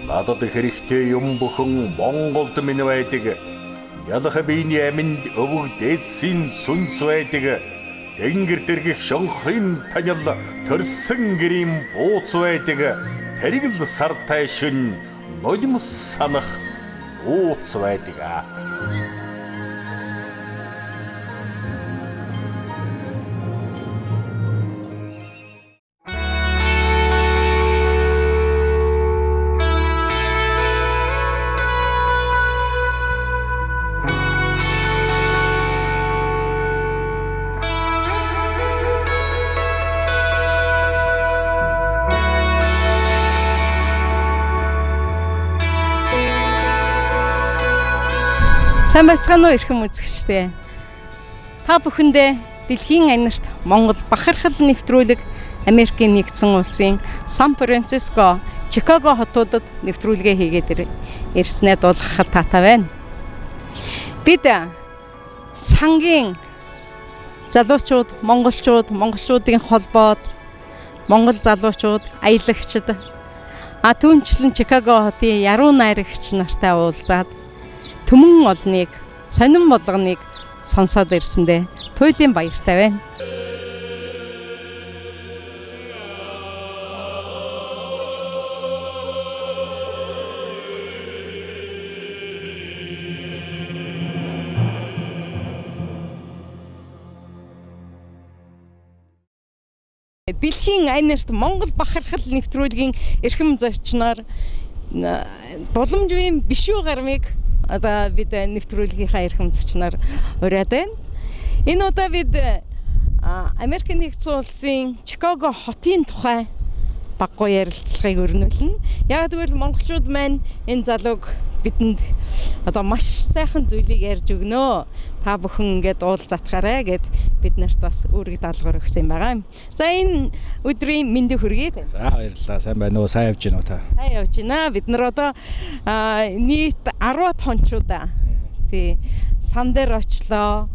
Надад хэрэгтэй юм бүхэн Монголд минь байдаг. Ялах биений аминд өвөг дээдсийн сүнс байдаг. Тэнгэр дэргих шонхрын танил төрсөн гэрийн бууц байдаг. Тэрэг л сартай шин нулимс санах нууц байдаг. Сайн байцгаана уу эрхэм үзэгчдээ. Та бүхэндээ дэлхийн анирт Монгол бахархал нэвтрүүлэг Америкийн нэгдсэн улсын Сан Франциско, Чикаго хотуудад нэвтрүүлгээ хийгээд ирснээ дуулгахад таатай байна. Бид сангийн залуучууд, монголчууд, монголчуудын холбоод, монгол залуучууд, аялагчид, түүнчлэн Чикаго хотын яруу найрагч нартай уулзаад түмэн олныг, сонин болгоныг сонсоод ирсэндээ туйлын баяртай байна. Дэлхийн анирт Монгол бахархал нэвтрүүлгийн эрхэм зочноор Дуламжийн бишүү гармыг одоо бид нэвтрүүлгийнхаа эрхэм зочноор уриад байна. Энэ удаа бид Америкийн нэгдсэн улсын Чикаго хотын тухай баггүй ярилцлагыг өрнүүлнэ. Яг тэгвэл монголчууд маань энэ залууг бидэнд одоо маш сайхан зүйлийг ярьж өгнө. Та бүхэн ингээд уулзатгаарай гэд бид нарт бас үүрэг даалгавар өгсөн юм байгаа юм. За энэ өдрийн мэндийг хүргэе. За баярлалаа. Сайн байна уу? Сайн явж байна уу та? Сайн явж байна. Бид нар одоо нийт 10 тончуудаа тий сан дээр очлоо.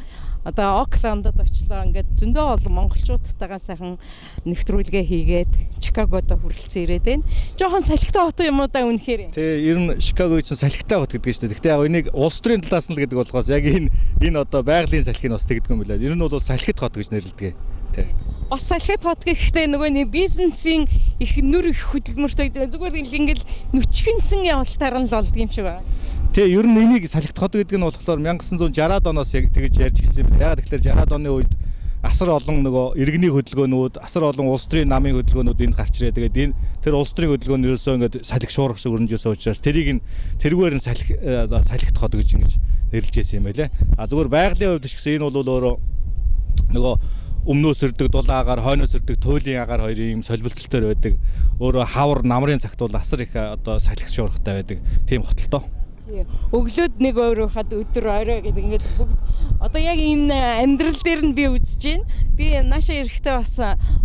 Одоо Окландд очлоо. Ингээд зөндөө олон монголчуудтайгаа сайхан нэвтрүүлгээ хийгээд Чикагод хүрэлцэн ирээд байна. Жохон салхитай хот юм уу да үнэхээр? Тий, ер нь Чикаго чинь салхитай хот гэдэг нь шүү дээ. Гэхдээ яг энийг улс төрийн талаас нь л гэдэг болохоос яг энэ одоо байгалийн салхийг бас тэгдэг юм билээ. Ер нь бол салхит хот гэж нэрлэдэг. Тий. Бас салхит хот гэхдээ нөгөө нэг бизнесийн их нүр их хөдөлмөртэй зүгээр ингээл нүчгэнсэн явалтаар нь л болдго юм шиг байна. Тий, ер нь энийг салхит хот гэдэг нь болохоор 1960-ад оноос яг тэгж ярьж ирсэн юм байна. Яг тэгэхээр 60-ад оны үед асар олон нөгөө иргэний хөдөлгөөнүүд, асар олон улс төрийн намын хөдөлгөөнүүд энд гарч ирээ. Тэгээд энэ тэр улс төрийн хөдөлгөөн нь ерөөсөө ингээд салхи шуурах шиг өрнөжсэн учраас тэрийг нь тэрүүгээр нь салхит хот гэж ингэж нэрлэж байсан юм байлээ. А зүгээр байгалийн хувьд ч гэсэн энэ бол өөрөө нөгөө өмнөөс ирдэг дулаан агаар, хойноос ирдэг туйлын агаар хоёрын юм солилцолтоор байдаг. Өөрөө хавар намрын цагт бол асар их одоо салхи шуурхтай байдаг. Тийм хот л тоо. Өглөөд нэг ойроход өдөр орой гэдэг ингээд бүгд одоо яг энэ амьдрал дээр нь би үзэж байна. Би наашаа эрэхтэй бас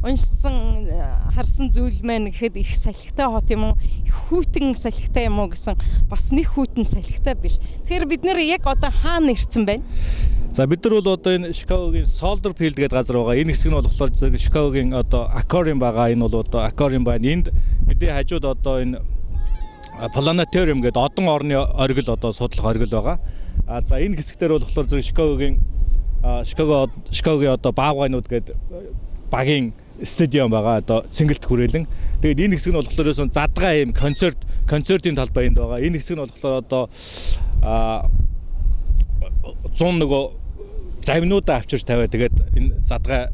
уншсан харсан зүйл маань гэхэд их салхитай хот юм уу, их хүйтэн салхитай юм уу гэсэн бас нэг хүйтэн салхитай биш. Тэгэхээр бид нэр яг одоо хаана ирсэн байна? За бид нар бол одоо энэ Чикагогийн Soldier Field гэдэг газар байгаа. Энэ хэсэг нь болохоор Чикагогийн одоо аквариум байгаа. Энэ бол одоо аквариум байна. Энд бидний хажууд одоо энэ планетариум гэдэг одон орны оргил одоо судлах оргил байгаа. А за энэ хэсэг дээр болохоор зэрэг Чикагогийн Чикагогийн одоо баавгайнууд гэдэг багийн стадион байгаа. Одоо цэнгэлт хүрээлэн. Тэгээд энэ хэсэг нь болохоор ерөөсөн задгай юм концертын талбай энд байгаа. Энэ хэсэг нь болохоор одоо 100 нөгөө завинуудаа авчирч тавиа тэгээд энэ задгай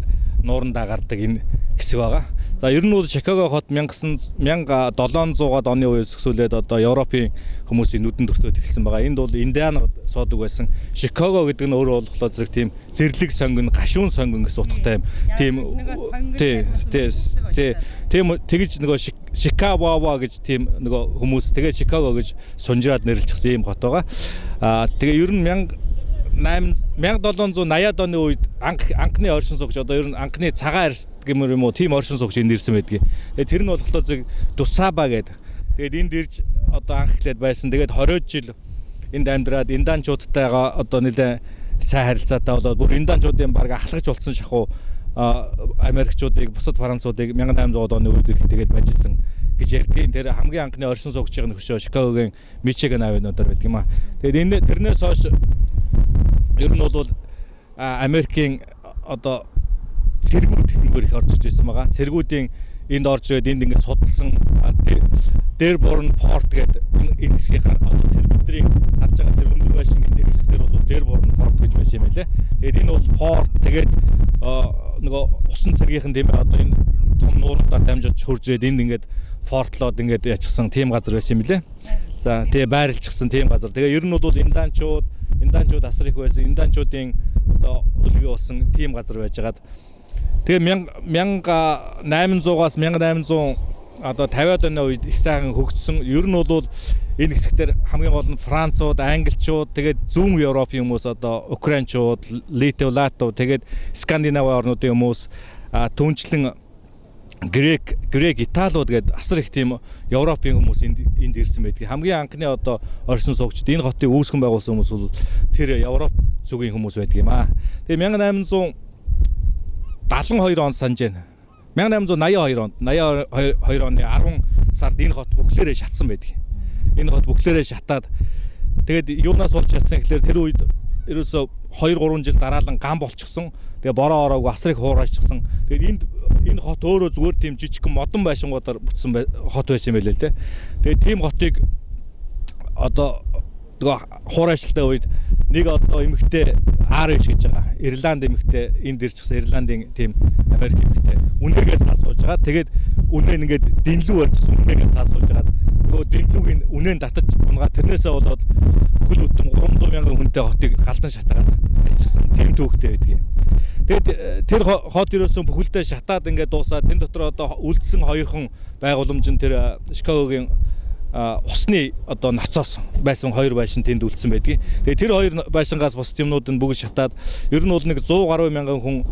нуурандаа гардаг энэ хэсэг байгаа. За ер нь бол Чикаго хот 1700-аад оны үеэс өсвөлээд одоо Европын хүмүүсийн нүдэн төртөөд эхэлсэн байгаа. Энд бол Индианууд суудаг байсан. Чикаго гэдэг нь өөрөө болохоор зэрэг тийм зэрлэг сонгон, гашуун сонгон гэсэн утгатай юм. Тийм тийм тэгж нөгөө Чикавава гэж тийм нөгөө хүмүүс тэгээ Чикаго гэж сунжраад нэрлэчихсэн ийм хот байгаа. Аа тэгээ ер нь 1780-ад оны үед анхны оршин суугч одоо ер нь анхны цагаан арьс гэмээр юм уу тийм оршин суугч энд ирсэн байдгийг. Тэгээд тэр нь болохоор зэрэг Дусаба гэдэг. Тэгээд энд ирж одоо анх эхлээд байсан. Тэгээд 20 жил энд амьдраад инданчуудтайгаа одоо нэлээ сайн харилцаатай болоод бүр инданчуудын баг ахлагч болсон шахуу Америкчуудыг бусад Француудыг 1800 оны үед ирэх тэгээд байж исэн гэж ярьдгийг. Тэр хамгийн анхны оршин суугчийн нөхшөө Чикагогийн Мичиган авенуудаар байдаг юм а. Тэгээд энэ тэрнээс хойш ер нь бол Америкийн одоо цэргүүд хэмгээр их орж ирж байсан байгаа. Цэргүүдийн энд орж ирээд энд ингээд судалсан Dearborn Port гэдэг энэ хэсгийг одоо тэр бидний харж байгаа тэр өндөр байшингийн тэр хэсэг дээр бол Dearborn Port гэж байсан юм байлээ. Тэгээд энэ бол port, тэгээд нөгөө усан цэргийнхэн тийм ээ одоо энэ том нууруудаар дамжиж хурж ирээд энд ингээд фортлоод ингээд ячихсан тийм газар байсан юм лээ. За тэгээ байрлчихсан тийм газар. Тэгээ ер нь бол инданчууд асар их байсан. Инданчуудын одоо өлгөө болсон тийм газар байжгаад тэгээ 1800-аас 1800 одоо 50-ад оны үед их сайхан хөгжсөн. Ер нь бол энэ хэсэгтэр хамгийн гол нь Францууд, Англичууд, тэгээд зүүн Европын хүмүүс одоо Украинчууд, Литв, Латв, тэгээд Скандинави орнуудын хүмүүс, түнчлэн Грек, Италиуд гээд асар их тийм Европын хүмүүс энд ирсэн байдаг. Хамгийн анхны одоо оршин суугчид энэ хотыг үүсгэн байгуулсан хүмүүс бол тэр Европ зүгийн хүмүүс байдаг юм аа. Тэгээ 1872 онд санаж байна. 1882 онд 82 оны 10 сард энэ хот бүхлээрээ шатсан байдаг. Энэ хот бүхлээрээ шатаад тэгээд юунаас болж шатсан гэхлээр тэр үед ерөөсө 2-3 жил дараалан гам болчихсон. Тэгээ бороо ороогүй асар их хуурайчихсан. Тэгээд энд энэ хот өөрөө зүгээр тийм жижигхэн модон байшингуудаар бүтсэн хот байсан юм байлээ л дээ. Тэгээд тийм хотыг одоо нөгөө хуурайшилтай үед нэг одоо эмэгтэй Irish гэж байгаа. Ирланд эмэгтэй энд ирчихсэн. Ирландын тийм Америк эмэгтэй үнээгээ салсууж байгаа. Тэгээд үнээ нь ингээд дэнлүү барьчихсан. Үнээгээ салсууж байгаа. Нөгөө дэнлүүгийн үнээ нь татаж унгаа. Тэрнээсээ болоод бүхэл бүтэн 300 мянган хүнтэй хотыг галдан шатаагаад хайчихсан. Тийм түүхтэй байдаг юм. Тэгээд тэр хот ерөөсөн бүхэлдээ шатаад ингээд дуусаад тэн дотор одоо үлдсэн хоёрхан байгууламж нь тэр Чикагогийн усны одоо ноцоос байсан хоёр байшин тэнд үлдсэн байдгийг. Тэгээд тэр хоёр байшингаас бусад юмнууд нь бүгд шатаад ер нь бол нэг 100 гаруй мянган хүн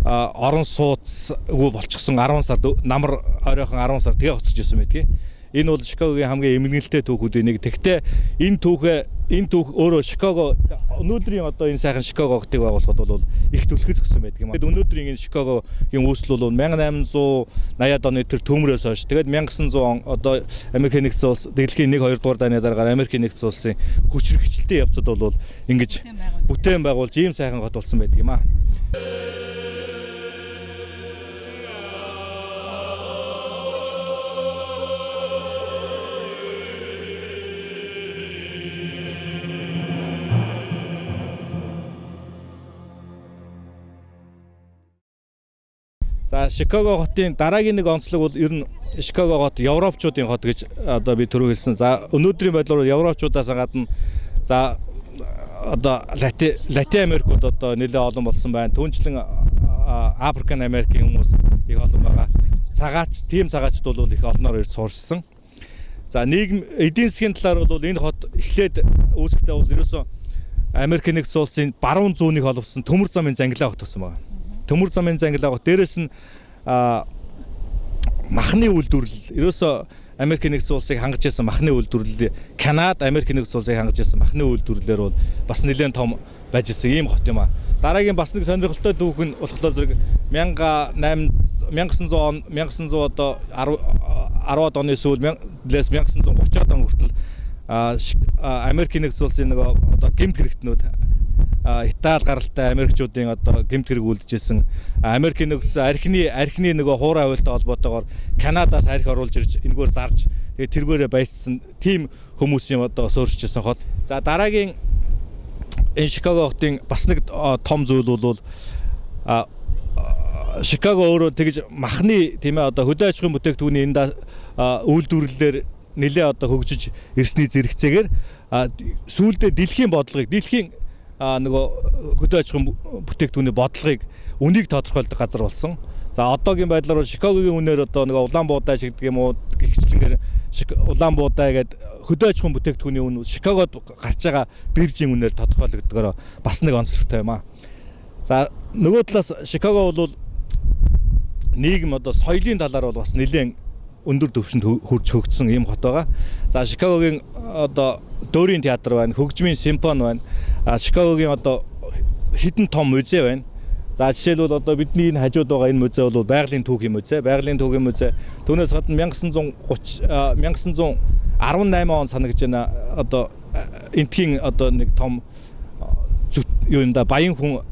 орон сууцгүй болчихсон. 10 сард намар оройхон 10 сар тэгээ хоцорч ирсэн байдгийг. Энэ бол Чикагогийн хамгийн эмгэнэлтэй түүхүүдийн нэг. Тэгэхдээ энэ түүх өөрөө Чикаго өнөөдрийн одоо энэ сайхан Чикаго хотыг байгуулахад бол их түлхэц өгсөн байдаг юм. Тэгээд өнөөдрийн энэ Чикагогийн үүсэл бол 1880-ад оны тэр төмрөөс хойш тэгээд 1900 он одоо Америкийн нэгдсэн улс дэлхийн 1 2 дугаар дайны дараагаар Америкийн нэгдсэн улсын хүчирхэгчлэлтийн явцад бол ингэж бүтээн байгуулж ийм сайхан хот болсон байдаг юм аа. За Чикаго хотын дараагийн нэг онцлог бол ер нь Чикаго хот европчуудын хот гэж одоо би түрүү хэлсэн. За өнөөдрийн байдлаар европчуудаас гадна за одоо Латин Америкууд одоо нэлээд олон болсон байна. Түүнчлэн Африкан Америкийн хүмүүс их олон байгаа. Цагаач, тийм цагаачд бол их олноор ирж сууршсан. За нийгэм эдийн засгийн талаар бол энэ хот эхлээд үүсгэхдээ бол ерөөсөө Америк нэгдсэн улсын баруун зүүнийг холбосон төмөр замын зангилаа хот болсон байна. Төмөр замын зангилаа хот. Дээрээс нь махны үйлдвэрлэл. Ерөөсөө Америк нэгдсэн улсыг хангаж байсан махны үйлдвэрлэл, Канад Америк нэгдсэн улсыг хангаж байсан махны үйлдвэрлэлээр бол бас нэлээд том байж ирсэн ийм хот юм а. Дараагийн бас нэг сонирхолтой түүх нь болохоор зэрэг 1900 он 1900 одоо 10-аад оны сүүл 1930-аад он хүртэл Америк нэгдсэн улсын нөгөө одоо гэмт хэрэгтнүүд Итали гаралтай Америкчуудын одоо гэмт хэрэг үлдэжсэн. Америкийн нэгдсэн архины нөгөө хуурай хуйлтай холбоотойгоор Канадаас архи оруулж ирж энэгээр зарж тэгээд тэргээрээ баяжсан тийм хүмүүс юм одоо суурьшижсэн хот. За дараагийн энэ Чикаго хотын бас нэг том зүйл бол Чикаго өөрөө тэгж махны тийм ээ одоо хөдөө аж ахуйн бүтээгдэхүүний энэ үйлдвэрлэлээр нэлээ одоо хөгжиж ирсний зэрэгцээгээр сүүлдээ дэлхийн бодлогыг дэлхийн нөгөө хөдөө аж ахуйн бүтээгдэхүүний бодлогыг үнийг тодорхойлдог газар болсон. За одоогийн байдлаар бол Чикагогийн үнээр одоо нөгөө улаан буудай шиг гэдэг юм уу гихчлэнгээр улаан буудай гэдэг хөдөө аж ахуйн бүтээгдэхүүний үн Чикагод гарч байгаа биржийн үнээр тодорхойлогддогоор бас нэг онцлогтой юм аа. За нөгөө талаас Чикаго бол нийгэм одоо соёлын талаар бол бас нэлээд өндөр түвшинд хүрч хөгжсөн ийм хот байгаа. За Чикагогийн одоо дөөрийн театр байна, хөгжмийн симфони байна. Чикагогийн одоо хэдэн том музей байна. За жишээлбэл одоо бидний энэ хажууд байгаа энэ музей бол байгалийн түүхийн музей, байгалийн түүхийн музей. Түүнээс гадна 1930 1918 он санагдж байна. Одоо энтхийн одоо нэг том юу юм да баян хүн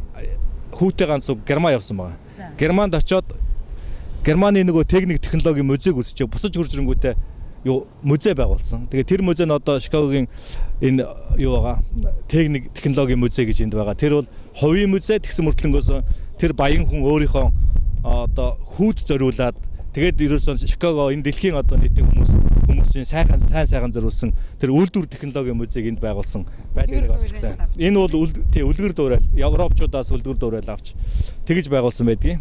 хүүтэй ганц Герман явсан байгаа. Германд очиод Германы нөгөө техник технологийн музейг үүсгэж бусаж хурж ирэнгүүтээ юу музей байгуулсан. Тэгээ тэр музей нь одоо Чикагогийн энэ юу байгаа техник технологийн музей гэж энд байгаа. Тэр бол хувийн музей тэгсэн мөртлөнгөөс тэр баян хүн өөрийнхөө одоо хүүд зориулаад тэгээд ерөөсөн Чикаго энэ дэлхийн одоо нийтийн хүмүүсийн сайхан зориулсан тэр үйлдвэр технологийн музейг энд байгуулсан байдаг онцлогтой. Энэ бол тий үлгэр дуурайл Европчуудаас үлгэр дуурайл авч тэгж байгуулсан байдгийг.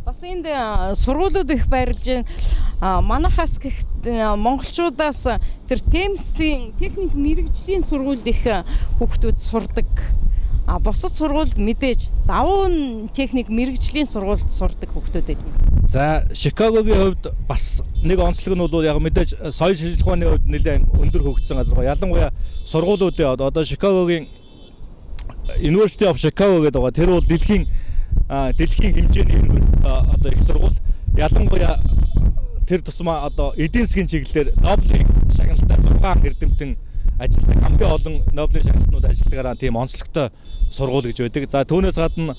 Бас энд сургуулиуд их байрлаж байна. Манайхаас гэх монголчуудаас тэр Темсийн техник мэргэжлийн сургуульд их хүүхдүүд сурдаг. А бусад сургуульд мэдээж давуу техник мэргэжлийн сургуульд сурдаг хүүхдүүд байдаг. За Чикагогийн хувьд бас нэг онцлог нь бол яг мэдээж соёл шинжилгээ ухааны хувьд нэлээд өндөр хөгжсөн газар байгаа. Ялангуяа сургуулиудын одоо Чикагогийн University of Chicago гэдэг байгаа. Тэр бол дэлхийн хэмжээний одоо их сургууль. Ялангуяа тэр тусмаа одоо эдийн засгийн чиглэлээр Нобелийн шагналтай 6 эрдэмтэн ажилладаг, хамгийн олон Нобелийн шагналтнууд ажилладагаараа тийм онцлогтой сургууль гэж байдаг. За түүнээс гадна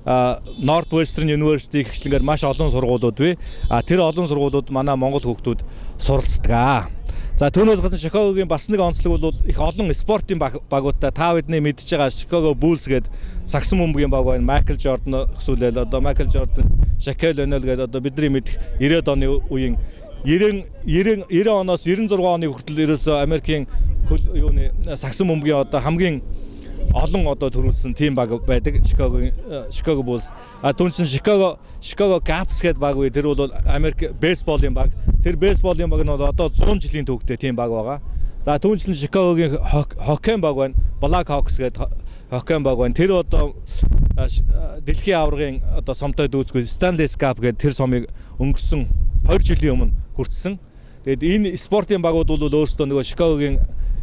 Northwestern University гэх маш олон сургуулиуд бий. А тэр олон сургуулиуд манай монгол хүүхдүүд суралцдаг. За түүнээс гадна Чикагогийн бас нэг онцлог бол их олон спортын багуудтай та бидний мэдж байгаа Chicago Bulls гээд сагсан бөмбөгийн баг байна. Майкл Жордан өсвөлэл одоо Майкл Жордан, Шакел О'Нил гээд одоо бидний мэдэх 90-ад оны үеийн 90 оноос 96 оны хүртэл ерөөсөө Америкийн юуны сагсан бөмбөгийн одоо хамгийн олон одоо төрүүлсэн тийм баг байдаг Chicago Bulls. А түүн чинь Chicago Cubs гэдэг баг бий. Тэр бол Америк бейсболын баг. Тэр бейсболын баг нь бол одоо 100 жилийн түүхтэй тийм баг байгаа. За түүн чинь Chicago-гийн хоккейн баг байна. Black Hawks гэдэг хоккейн баг байна. Тэр одоо дэлхийн аваргын одоо сомтой дүүцгүй Stanley Cup гэдэг тэр сомыг өнгөрсөн 20 жилийн өмнө хүртсэн. Тэгээд энэ спортын багууд бол өөрсдөө нөгөө Chicago-гийн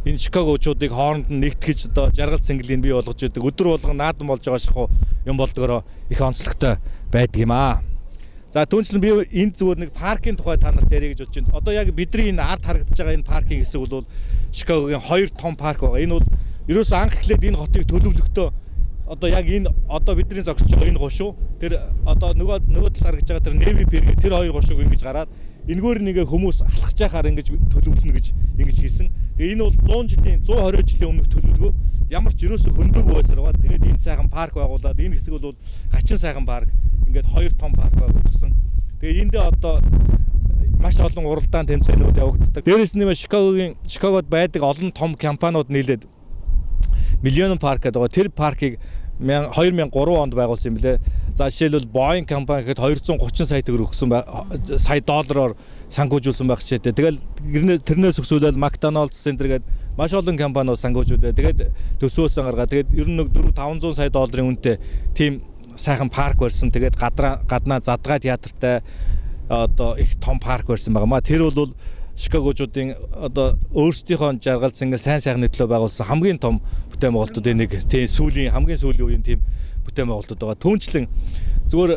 энэ Чикагочуудыг хооронд нь нэгтгэж одоо жаргал цэнгэлийг бий болгож идэг. Өдөр болгон наадам болж байгаа шахуу юм болдгороо их онцлогтой байдаг юм аа. За түүнчлэн би энэ зүгээр нэг паркийн тухай та нарт ярих гэж бодож байна. Одоо яг бидний энэ ард харагдаж байгаа энэ паркийн хэсэг бол Чикагогийн хоёр том парк байгаа. Энэ бол ерөөсөө анх эхлээд энэ хотыг төлөвлөхдөө одоо яг энэ одоо бидний зогсож байгаа энэ гушуу тэр одоо нөгөө тал харагдаж байгаа тэр Navy Pier гэх тэр хоёр гушууг ингэж гараад энэгээр нэгэ хүмүүс алхаж байхаар ингэж төлөвлөнө гэж ингэж хийсэн. Тэгээ энэ бол 100 жилийн 120 жилийн өмнөх төлөвлөгөө ямар ч ерөөсөө хөндөг байсаар байгаа. Тэгээд энэ сайхан парк байгуулад энэ хэсэг бол хачин сайхан парк ингээд хоёр том парк байгуулсан. Тэгээ эндээ одоо маш олон уралдаан тэмцээнүүд явагддаг. Дээрээс нь Чикагод байдаг олон том компаниуд нийлээд Millennium Park гэдэг байгаа. Тэр паркийг 2003 онд байгуулсан юм билээ. За жишээлбэл Boeing компани гэхэд 230 сая төгрөг өгсөн сая доллараар санхүүжүүлсэн байх жишээтэй. Тэгэл тэрнээс өксүүлэл McDonald's Center гээд маш олон компаниуд санхүүжүүлээ. Тэгээд төсвөөсөн гаргаа. Тэгээд ер нь 4 500 сая долларын үнэтэй тийм сайхан парк барьсан. Тэгээд гаднаа задгай театртай одоо их том парк барьсан байгаа маа. Тэр бол Чикагочуудын одоо өөрсдийнхөө жаргал цэнгэл сайн сайхны төлөө байгуулсан хамгийн том бүтээн байгуулалтуудын нэг тийм сүүлийн хамгийн сүүлийн үеийн тийм бүтээн байгуулалтууд байгаа. Түүнчлэн зүгээр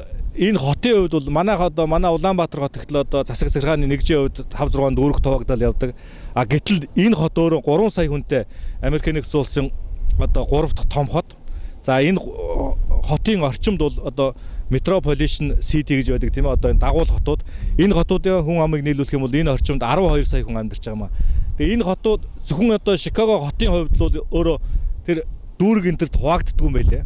энэ хотын хувьд бол манай одоо манай Улаанбаатар хот гэхэл одоо засаг захиргааны нэгжийн хувьд 5 6 дүүрэх туваагдал явдаг. А гэтэл энэ хот өөрөө 3 сая хүнтэй Америкийн нэгдсэн улсын одоо 3 дахь том хот. За энэ хотын орчимд бол одоо Metropolitan City гэж байдаг тийм ээ одоо энэ дагуул хотууд энэ хотуудын хүн амыг нийлүүлэх юм бол энэ орчимд 12 сая хүн амьдарч байгаа юм аа. Тэгээ энэ хотууд зөвхөн одоо Чикаго хотын хувьд бол өөрөө тэр дүүрэг энэ төр хуваагддаггүй юм байлээ.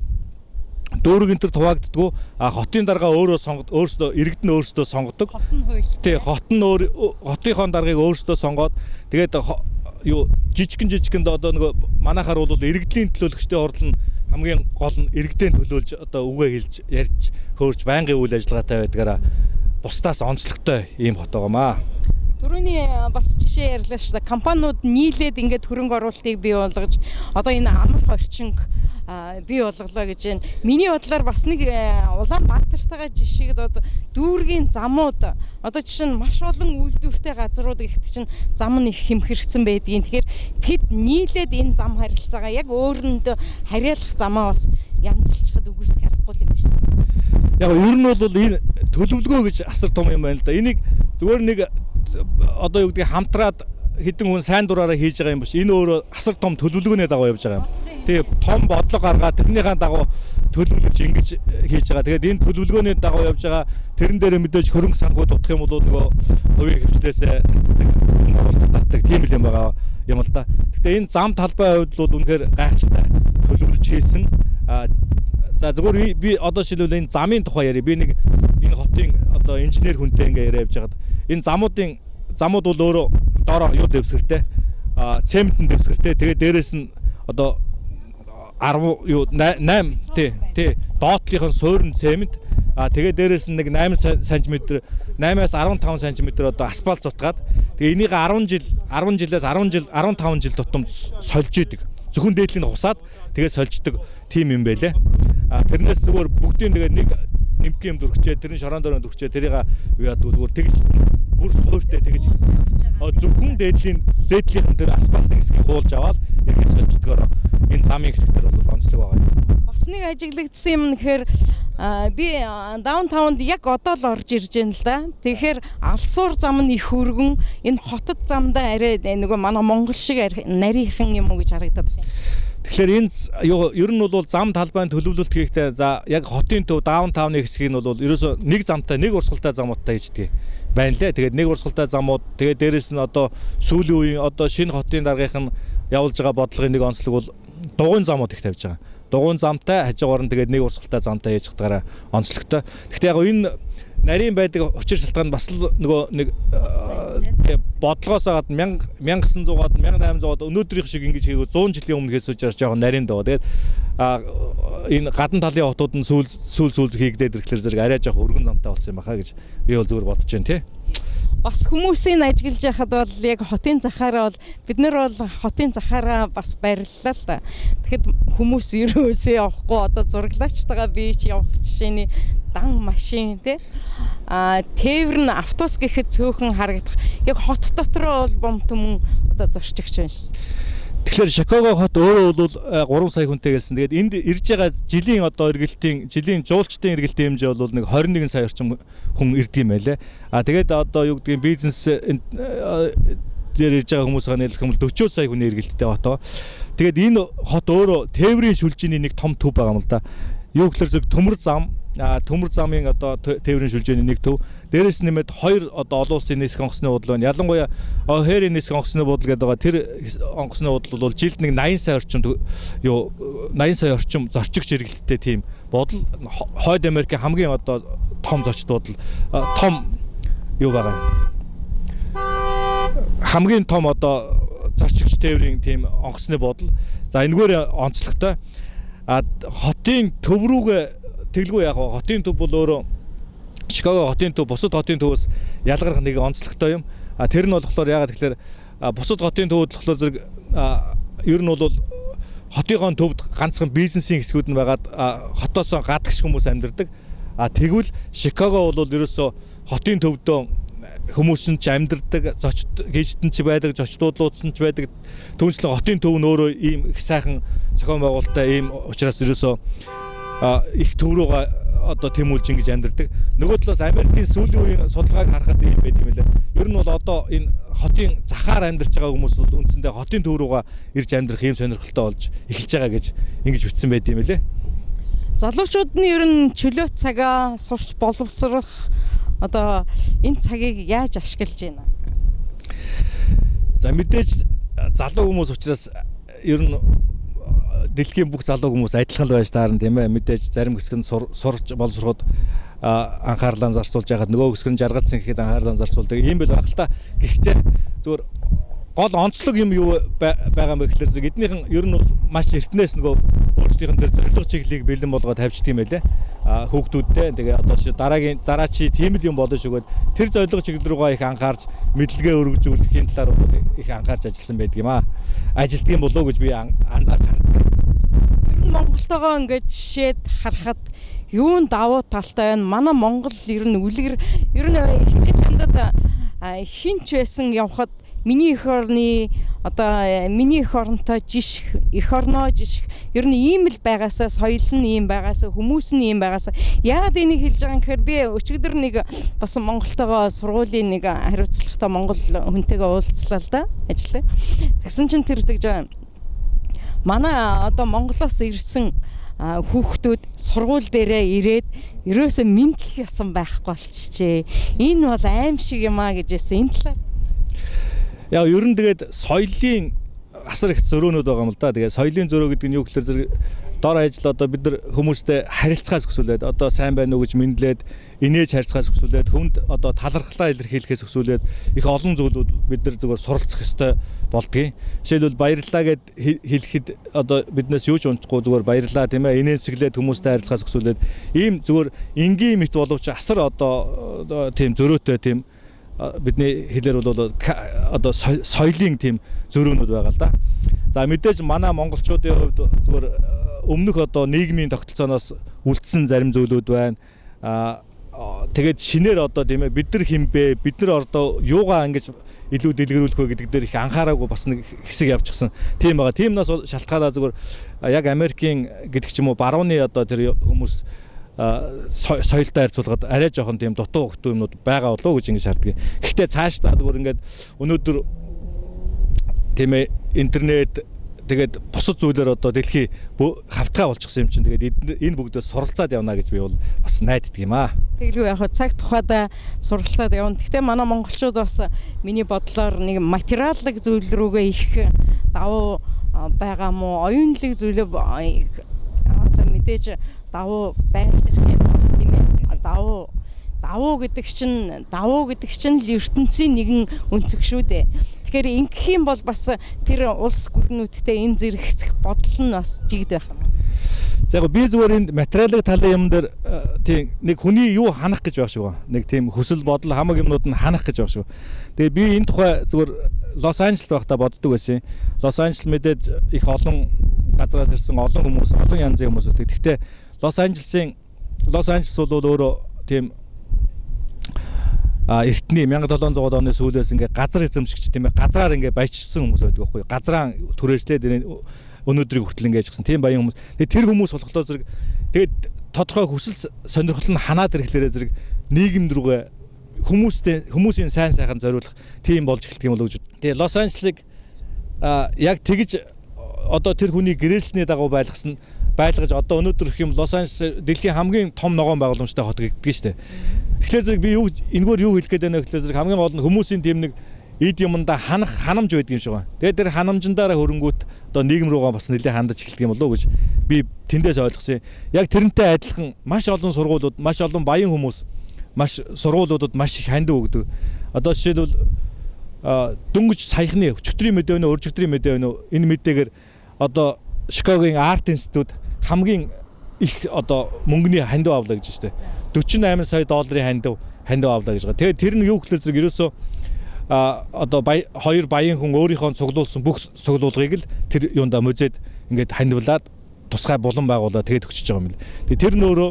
Дүүрэг энэ төр хуваагддаггүй. А хотын дарга өөрөө сонгод өөрсдөө иргэд нь өөрсдөө сонгодог. Хот нь хуйлтай. Тий, хот нь өөр хотынхоо даргаыг өөрсдөө сонгоод тэгээд юу жижигэн одоо нөгөө манайхаар бол иргэдлийн төлөөлөгчдийн хурал нь хамгийн гол нь иргэдийн төлөөлж одоо үгээ хэлж ярьж хөөрч байнгын үйл ажиллагаатай байдгаараа бусдаас онцлогтой ийм хот байгаамаа. Түрүүний бас жишээ ярьлаа шүү дээ. Компаниуд нийлээд ингээд хөрөнгө оруулалтыг бий болгож одоо энэ амарх орчинг бий болголоо гэж байна. Миний бодлоор бас нэг Улаанбаатартайгаа жишээд одоо дүүргийн замууд одоо жишээ нь маш олон үйлдвэртэй газрууд ихт чинь зам нь их хэмхэрсэн байдгийн. Тэгэхээр тэд нийлээд энэ зам харилцаагаа яг өөрөндөө харьяалах замаа бас янзалчихад үгүйсэх аргагүй юм байна. Яг ер нь бол энэ төлөвлөгөө гэж асар том юм байна л да. Энийг зүгээр нэг одоо юу гэдгийг хамтраад хэдэн хүн сайн дураараа хийж байгаа юм биш. Энэ өөрөө асар том төлөвлөгөөний дагуу явж байгаа юм. Тэгээ том бодлого гаргаад тэрнийхээ дагуу төлөвлөж ингэж хийж байгаа. Тэгээд энэ төлөвлөгөөний дагуу явж байгаа. Тэрэн дээр мэдээж хөрөнгө санхүү дутах юм бол нөгөө хувийн хвшлээсээ татдаг, хөрөнгө оруулалт татдаг тийм л юм байгаа юм л да. Гэхдээ энэ зам талбай хувьд бол үнэхээр гайхалтай төлөвлөж хийсэн. За зүгээр би одоо жишээлбэл энэ замын тухай яриа. Би нэг энэ хотын одоо инженер хүнтэй ингээ яриа явж байгаад энэ замууд бол өөрөө доороо юу дэвсгэртэй, цементэн дэвсгэртэй. Тэгээ дээрэс нь одоо 10 юу 8 тий доотлынх нь суурин цемент, тэгээ дээрэс нь нэг 8 см 8-аас 15 см одоо асфальт зутгаад тэгээ энийг 10 жил 10 жилээс 10 жил 15 жил тутамд сольж идэг. Зөвхөн дээдлийн хусаад тэгээ сольждаг тийм юм байлээ. Тэрнээс зүгээр бүгдийн тэгээ нэг нэмэх юм дүрхчээ, тэрний шорон дөрөнд дүрхчээ, тэрийг юу яадаг зүгээр тэгж бүр суурьтай тэгж зөвхөн дээдлийнхэн тэр асфальтын хэсгийг хуулж аваад эргэж сольждгоор энэ замын хэсэг дээр бол онцлог байгаа юм. Бас нэг ажиглагдсан юм нэхэр би даунтаунд яг одоо л орж ирж байна л да. Тэгэхээр алсуур зам нь их өргөн, энэ хотод замдаа арай нөгөө манай Монгол шиг нарийнхан юм уу гэж харагдаад байна. Тэгэхээр энэ ер нь бол зам талбайн төлөвлөлт хийхдээ за яг хотын төв даунтауны хэсгийг нь бол ерөөсөө нэг замтай нэг урсгалтай замуудтай хийждэг байна лээ. Тэгээд нэг урсгалтай замууд тэгээд дээрэс нь одоо сүүлийн үеийн одоо шинэ хотын даргийнх нь явуулж байгаа бодлогын нэг онцлог бол дугуйн замууд их тавьж байгаа. Дугуйн замтай хажуугаар нь тэгээд нэг урсгалтай замтай хийж чадгаараа онцлогтой. Гэхдээ яг энэ нарийн байдаг учир шалтгаан бас л нөгөө нэг бодлогоос гадна 1900-аад 1800-аад өнөөдрийнх шиг ингэж хийгүү 100 жилийн өмнө хийсэн учраас жоохон нарийн даа. Тэгээд энэ гадна талын хотууд нь сүүл хийгдээд ирэхлээр зэрэг арай жоохон өргөн замтай болсон юм баха гэж би бол зүгээр бодож байна тий. Бас хүмүүсийг ажиглаж яхад бол яг хотын захаараа бол бид нар бол хотын захаараа бас бариллаа л да. Тэгэхэд хүмүүс ерөөсөө явахгүй одоо зураглаачтайгаа би ч явах жишээний дан машин тий. Тээвэр нь автобус гэхэд цөөхөн харагдах. Яг хот дотроо бол бом түмэн одоо зорчигч байна шүү. Тэгэхээр Чикаго хот өөрөө бол 3 сая хүнтэй гэсэн. Тэгээд энд ирж байгаа жилийн одоо эргэлтийн жилийн жуулчдын эргэлтийн хэмжээ бол нэг 21 сая орчим хүн ирдэг юм байлээ. А тэгээд одоо юу гэдгийг бизнес дээр ирж байгаа хүмүүсээ нийлэх юм бол 40 сая хүний эргэлттэй хот. Тэгээд энэ хот өөрөө тээврийн сүлжээний нэг том төв байгаа юм л да. Юу гэхээр зөв төмөр зам, төмөр замын одоо тээврийн сүлжээний нэг төв. Дээрээс нэмээд хоёр одоо олон улсын нисэх онгоцны буудал байна. Ялангуяа О'Хэрийн нисэх онгоцны буудал гэдэг байгаа. Тэр онгоцны буудал бол жилд нэг 80 сая орчим юу 80 сая орчим зорчигч эргэлттэй тийм буудал. Хойд Америкийн хамгийн одоо том зорчит буудал, том юу байгаа юм. Хамгийн том одоо зорчигч тээврийн тийм онгоцны буудал. За энэгээр онцлогтой. А хотын төв рүүгээ тэглгүй яг хотын төв бол өөрөө Чикаго хотын төв бусад хотын төвөөс ялгарх нэг онцлогтой юм. А тэр нь болохоор яагаад гэхээр бусад хотын төвүүд болохоор зэрэг ер нь бол хотынхоо төвд ганцхан бизнесийн хэсгүүд нь байгаад хотоос гадагш хүмүүс амьдардаг. А тэгвэл Чикаго бол ерөөсөө хотын төвдөө хүмүүс нь ч амьдардаг, зочд гижтэн ч байдаг, зочдлуудсан ч байдаг. Түүнчлэн хотын төв нь өөрөө ийм их сайхан зохион байгуулалттай ийм учраас ерөөсөө их төв рүүгээ одоо тэмүүлж ингэж амьдардаг. Нөгөө талаас Америкийн сүүлийн үеийн судалгааг харахад ийм байт юм лээ. Ер нь бол одоо энэ хотын захаар амьдарч байгаа хүмүүс бол үндсэндээ хотын төв рүүгээ ирж амьдрах ийм сонирхолтой болж эхэлж байгаа гэж ингэж бичсэн байт юм лээ. Залуучууд нь ер нь чөлөө цагаа сурч боловсрох одоо энэ цагийг яаж ашиглаж байна? За мэдээж залуу хүмүүс учраас ер нь дэлхийн бүх залуу хүмүүс адилхан л байж таарна тийм ээ. Мэдээж зарим хэсэг нь сурч боловсроход анхаарлаа зарцуулж яхад нөгөө хэсэг нь жаргалсан гэхэд анхаарлаа зарцуулдаг. Ийм л байх л та. Гэхдээ зүгээр гол онцлог юм юу байгаа юм бэ гэхлээр зэрэг эднийхэн ер нь бол маш эртнээс нөгөө өөрсдийнх нь тэр зорилго чиглэлийг бэлэн болгоод тавьчихдаг юм байлээ. Хүүхдүүдтэй тэгээ одоо чи дараагийн дараа чи тийм л юм болно шүү гээд тэр зорилго чиглэл рүүгээ их анхаарч мэдлэгээ өргөжүүлэхийн талаар их анхаарч ажилласан байдаг юм аа. Ажилтдаг юм болов уу гэж би анзаарч хардаг. Ер Ер нь Монголтойгоо ингээд жишээд харахад юун давуу талтай байна? Манай Монгол ер нь үлгэр ер нь хэдий чандад хинч байсан явхад миний эх орны одоо миний эх оронтой жишг, эх орноо жишг ер нь ийм л байгаасаа, соёл нь ийм байгаасаа, хүмүүс нь ийм байгаасаа. Яагаад энийг хэлж байгаа юм гэхээр би өчигдөр нэг бас Монголтойгоо сургуулийн нэг хариуцлагатай монгол хүнтэйгээ уулзлаа л да, ажиллаа. Тэгсэн чинь тэр тэгж байгаа. Манай одоо Монголоос ирсэн хүүхдүүд сургууль дээрээ ирээд ерөөсөө мэдлэх ясан байхгүй болчихжээ. Энэ бол аим шиг юм а гэж хэлсэн. Энэ талаар яг ер нь тэгээд соёлын асар их зөрөөнүүд байгаа юм л да. Тэгээд соёлын зөрөө гэдэг нь юу гэхээр зэрэг дор хаяж л одоо бид нар хүмүүстэй харилцахаас өксүүлээд одоо сайн байна уу гэж мэдлээд инээж харилцахаас өксүүлээд хүнд одоо талархлаа илэрхийлэхээс өксүүлээд их олон зүйлүүд бид нар зүгээр суралцах ёстой болдгийг. Жишээлбэл баярлалаа гэд хэлэхэд одоо биднээс юу ч унтахгүй зүгээр баярлалаа тийм ээ инээмсэглээд хүмүүстэй харилцахаас өксүүлээд ийм зүгээр энгийн мэт боловч асар одоо тийм зөрөөтэй тийм бидний хэлээр бол одоо соёлын тийм зөрөөнүүд байгаа л да. За мэдээж манай монголчуудын хувьд зүгээр өмнөх одоо нийгмийн тогтолцооноос үлдсэн зарим зүйлүүд байна. Тэгээд шинээр одоо тийм ээ бид нар хэн бэ? Бид нар одоо юугаа ингэж илүү дэлгэрүүлэх вэ гэдэг дээр их анхаараагүй бас нэг хэсэг явчихсан. Тийм байгаа. Тиймнээс шалтгаалаа зүгээр яг Америкийн гэдэг ч юм уу барууны одоо тэр хүмүүс соёлтой харьцуулахад арай жоохон тийм дутуу өгтүү юмнууд байгаа болов уу гэж ингэж харддаг. Гэхдээ цаашдаа зүгээр ингээд өнөөдөр тийм ээ интернет тэгээд бусад зүйлээр одоо дэлхий хавтгай болчихсон юм чинь тэгээд энэ бүгдээс суралцаад явна гэж би бол бас найддаг юм аа. Тэгэлгүй яг цаг тухайдаа суралцаад явна. Гэхдээ манай монголчууд бас миний бодлоор нэг материаллык зүйл рүүгээ их давуу байгаа мó оюунлаг зүйлээ одоо мэдээж давуу байрлах юм бол тийм ээ. Давуу гэдэг чинь л ертөнцийн нэгэн өнцөг шүү дээ. Тэгэхээр ингэх юм бол бас тэр улс гүрнүүдтэй энэ зэрэгцэх бодол нь бас жигд байх юм. За яг би зүгээр энд материалын талын юм дээр тийм нэг хүний юу ханах гэж байх шиг байна. Нэг тийм хүсэл бодол хамаг юмнууд нь ханах гэж байх шиг. Тэгээ би энэ тухай зүгээр Лос Анжелед байхдаа боддог байсан. Лос Анжелес мэдээж их олон газраас ирсэн олон хүмүүс, олон янзын хүмүүс байдаг. Гэхдээ Лос Анжелес бол өөрөө тийм эртний 1700 оны сүүлээс ингээ газар эзэмшигч тийм ээ газраар ингээ баяжсан хүмүүс байдаг байхгүй юу? Газраа түрээслээд өнөөдрийг хүртэл ингээ яжсан тийм баян хүмүүс. Тэгээд тэр хүмүүс болохоор зэрэг тэгээд тодорхой хүсэл сонирхол нь ханаад ирэхлээрээ зэрэг нийгэм рүүгээ хүмүүстэй хүмүүсийн сайн сайхан зориулах тийм болж эхэлдэг юм болов уу гэж. Тэгээд Лос Анжелесыг яг тэгж одоо тэр хүний гэрээлсний дагуу байлгасан байлгаж одоо өнөөдөр их юм Лос Анжелес дэлхийн хамгийн том ногоон байгууламжтай хот гэдэг нь шүү дээ. Тэгэхээр зэрэг би юу энэгээр юу хэлэх гээд байна вэ гэхээр зэрэг хамгийн гол нь хүмүүсийн тийм нэг эд юмдаа ханах ханамж байдаг юм шиг байна. Тэгээд тэр ханамжиндаараа хөрөнгүүт одоо нийгэм рүүгээ бас нэлээд хандаж эхэлдэг юм болов уу гэж би тэндээс ойлгосон. Яг тэрнтэй адилхан маш олон сургуулиуд, маш олон баян хүмүүс, маш сургуулиудад маш их хандив өгдөг. Одоо жишээлбэл дөнгөж саяхны өчигдрийн мэдээ өнөө өржигдрийн мэдээ өнөө энэ мэдээгээр одоо Чикагогийн Арт Институт хамгийн их одоо мөнгөний хандив авлаа гэж байна шүү дээ. 48 сая долларын хандив авлаа гэж байгаа. Тэгээд тэр нь юу гэхээр зэрэг ерөөсөө одоо хоёр баян хүн өөрийнхөө цуглуулсан бүх цуглуулгыг л тэр юундаа музейд ингээд хандивлаад тусгай булан байгуулаад тэгээд өчөж байгаа юм л. Тэгээд тэр нь өөрөө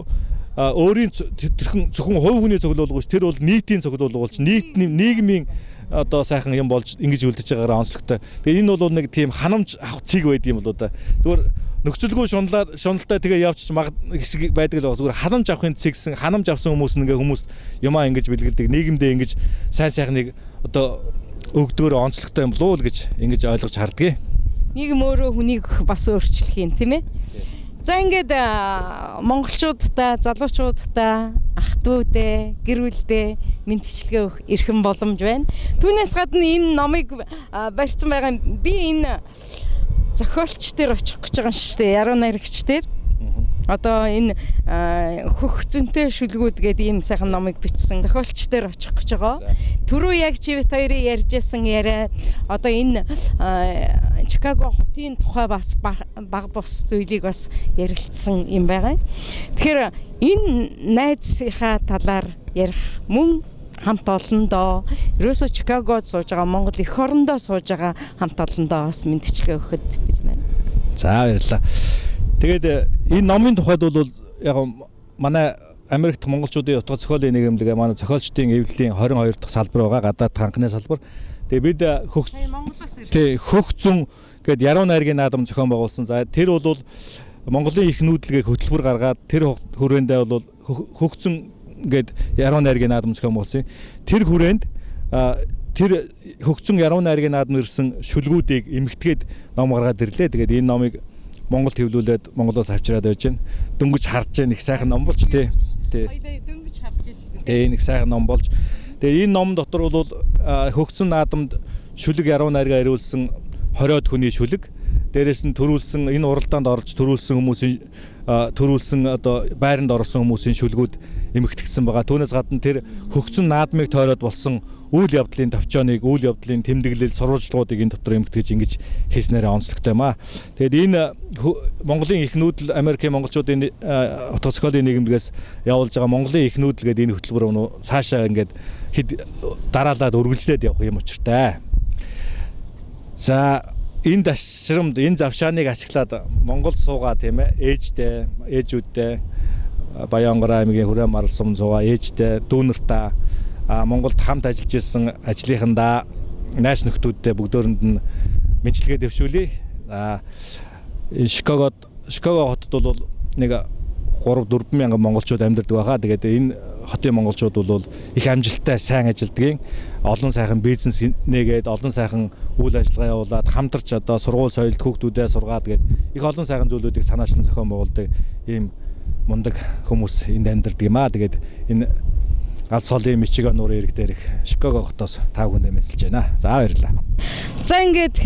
өөрийн тэрхэн зөвхөн хувь хүний цуглуулга биш, тэр бол нийтийн цуглуулга болж нийгмийн одоо сайхан юм болж ингэж үлдэж байгаараа онцлогтой. Тэгээ энэ бол нэг тийм ханамж авах цэг байдаг юм болоо да. Зүгээр нөхцөлгүй шуналтай тэгээ явчих хэсэг байдаг л байгаа. Зүгээр ханамж авахын цэгсэн ханамж авсан хүмүүс ингээ хүмүүс юмаа ингэж бэлгэлдэг. Нийгэмдээ ингэж сайн сайхныг одоо өгдөөр онцлогтой юм болов уу гэж ингэж ойлгож хардгийг. Нийгэм өөрөө хүнийг бас өөрчлөх юм тийм ээ. За ингээд монголчуудтай, залуучуудтай, ах дүүдээ, гэр бүлдээ мэндчилгээ өгөх эрхэм боломж байна. Түүнээс гадна энэ номыг барьсан байгаа би энэ зохиолч дээр очих гэж байгаа юм шүү дээ. Яруу найрагч дээр. Одоо энэ хөх зөнтэй шүлгүүд гэдэг ийм сайхан номыг бичсэн зохиолч дээр очих гэж байгаа. Түрүү яг чи бит хоёрын ярьжсэн яриа одоо энэ Чикаго хотын тухай бас баг бус зүйлийг бас ярилцсан юм байгаа. Тэгэхээр энэ найзынхаа талаар ярих мөн хамт олондоо ерөөсөө Чикагод сууж байгаа Монгол эх орондоо сууж байгаа хамт олондоо бас мэндчилгээ өгөхөд бэлмэн. За баярлалаа. Тэгээд энэ номын тухайд бол яг манай Америкт монголчуудын утга зохиолын нийгэмлэг манай зохиолчдын эвлэлийн 22 дахь салбар байгаа, гадаад анхны салбар. Тэгээ бид Хөх зун гээд Яруу найргийн наадам зохион байгуулсан. За тэр бол Монголын их нүүдэлгээ хөтөлбөр гаргаад тэр хүрээндээ бол Хөх зун гээд Яруу найргийн наадам зохион байгуулсан. Тэр хүрээнд тэр Хөх зун Яруу найргийн наадам ирсэн шүлгүүдийг эмхтгээд ном гаргаад ирлээ. Тэгээд энэ номыг Монголд хэвлүүлээд Монголоос авчираад байж байна. Дөнгөж харж байна. Их сайхан ном болж тий. Тий. Дөнгөж харж байна. Тий, энэ их сайхан ном болж. Тэгээ энэ ном дотор бол Хөх зун наадамд шүлэг яруу найргаа ирүүлсэн 20-од хүний шүлэг, дээрээс нь төрүүлсэн энэ уралдаанд орж төрүүлсэн хүмүүсийн төрүүлсэн одоо байранд орсон хүмүүсийн шүлгүүд эмхтгсэн байгаа. Түүнээс гадна тэр Хөх зун наадмыг тойроод болсон үйл явдлын товчооныг, үйл явдлын тэмдэглэл, сурвалжлагуудыг энэ дотор эмхтгэж ингэж хийснээрээ онцлогтой юм аа. Тэгээд энэ Монголын их нүүдэл Америкийн монголчуудын утга зохиолын нийгэмлэгээс явуулж байгаа Монголын их нүүдэл гэдэг энэ хөтөлбөр цаашаа ингээд хэд дараалаад үргэлжлээд явах юм учиртай. За энэ дашрамд энэ завшааныг ашиглаад Монголд суугаа тийм ээ ээжтэй, ээжүүдтэй Баянгар аймгийн Хүрээ Марал сум суугаа ээжтэй, дүүнертаа Монголд хамт ажиллаж ирсэн ажлынхандаа найз нөхдүүдтэй бүгдөөрэнд нь мэндчилгээ дэвшүүлье. Энэ Чикаго хотод бол нэг 3-4 мянган монголчууд амьдардаг байхаа. Тэгээд энэ хотын монголчууд бол их амжилттай сайн ажилладгийн, олон сайхан бизнес нээгээд, олон сайхан үйл ажиллагаа явуулаад, хамтарч одоо сургууль соёлд хүүхдүүдээ сургаад гээд их олон сайхан зүйлүүдийг санаачлан зохион байгуулдаг ийм мундаг хүмүүс энд амьдардаг юм аа. Тэгээд энэ Галс холын Мичиган нуурын ирэг дээрх Чикаго хотоос та бүхэндээ мэндчилж байна. За баярлалаа. За ингээд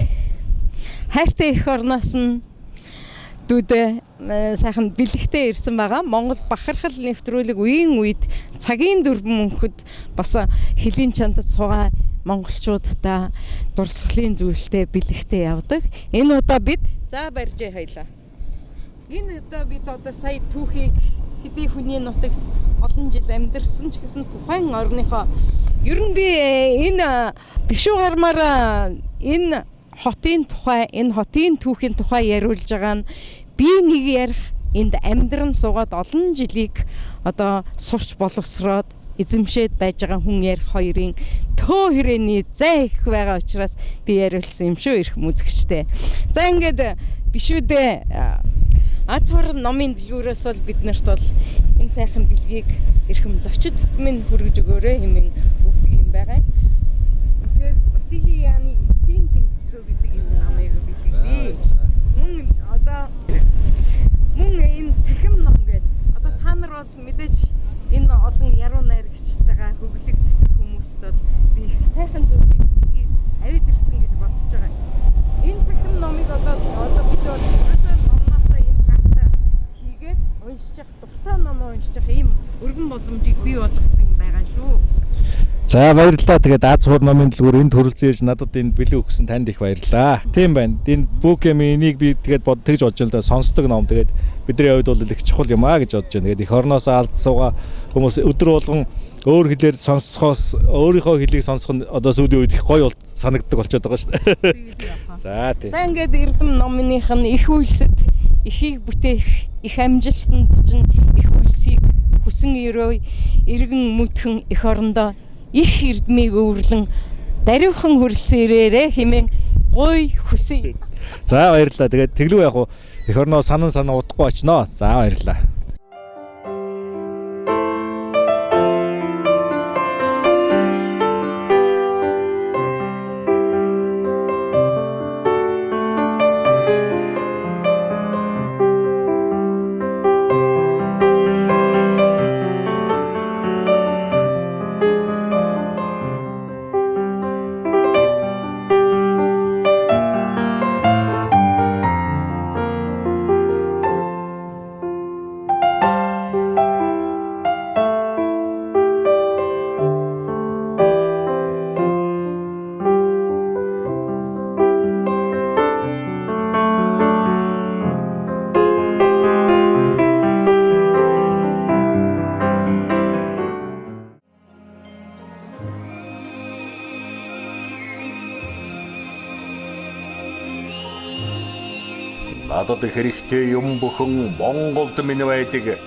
хайртай эх орноос нь дүүдээ сайхан бэлэгтэй ирсэн байгаа. Монгол бахархал нэвтрүүлэг үеийн үед цагийн дөрвөн мөнхөд бас хөлийн чандад суугаа монголчуудаа дурсгалын зүйлтэй бэлэгтэй явдаг. Энэ удаа бид за барьжээ хоёлаа. Энэ удаа бид одоо сая түүхийг хэдий хүний нутагт олон жил амьдарсан ч гэсэн тухайн орныхоо ер нь би энэ бишүү гармаар энэ хотын тухай, энэ хотын түүхийн тухай яриулж байгаа нь би нэг ярих энд амьдран суугаад олон жилийг одоо сурч боловсроод эзэмшээд байж байгаа хүн ярих хоёрын төө хүрээний зай их байгаа учраас би яриулсан юм шүү эрх мүзэгчтэй. За ингээд бишүүдээ Аз хор номын дэлгүүрээс бол бид нарт бол энэ сайхан бэлгийг эрхэм зочид минь хүргэж өгөөрэй хэмээн өгдөг юм байгаа. Тэгэхээр Василий Яны эцсийн тэнгис рүү гэдэг энэ номыг бэлгэлээ. Мөн одоо мөн ийм цахим ном гэдэг. Одоо та нар бол мэдээж энэ олон яруу найрагчтайгаа хөглөгддөг хүмүүст бол би их сайхан зүйлийг бэлгийг авид ирсэн гэж бодож байгаа. Энэ цахим номыг одоо бид бол ерөөсөө номноосоо энэ карта хийгээд уншчих, дуртай номоо уншчих ийм өргөн боломжийг бий болгосон байгаа шүү. За баярлалаа. Тэгээд Аз хор номын дэлгүүр энэ төрөлцөн ирж надад энэ бэлэг өгсөн танд их баярлалаа. Тийм байна. Энэ бүх юм энийг би тэгээд тэгж бодож байна л да. Сонсдог ном. Тэгээд бидний хувьд бол их чухал юм аа гэж бодож байна. Тэгээд эх орноосоо алд суугаа хүмүүс өдөр болгон өөр хэлээр сонсохоос өөрийнхөө хэлийг сонсох нь одоо сүүлийн үед их гоё санагддаг болчиход байгаа шүү дээ. За тийм. За ингээд Эрдэм номных нь их үйлсэд ихийг бүтээх, их амжилтанд чинь их үйлсийг хүсэн өрөө иргэн мүтгэн эх орондоо их эрдмийг өвөрлөн даруйхан хүрэлцэн ирээрээ хэмээн гуй хүсье. За баярлалаа. Тэгээд тэглүү яг уу эх орноо санан санан удахгүй очноо. За баярлалаа. Надад хэрэгтэй юм бүхэн Монголд минь байдаг.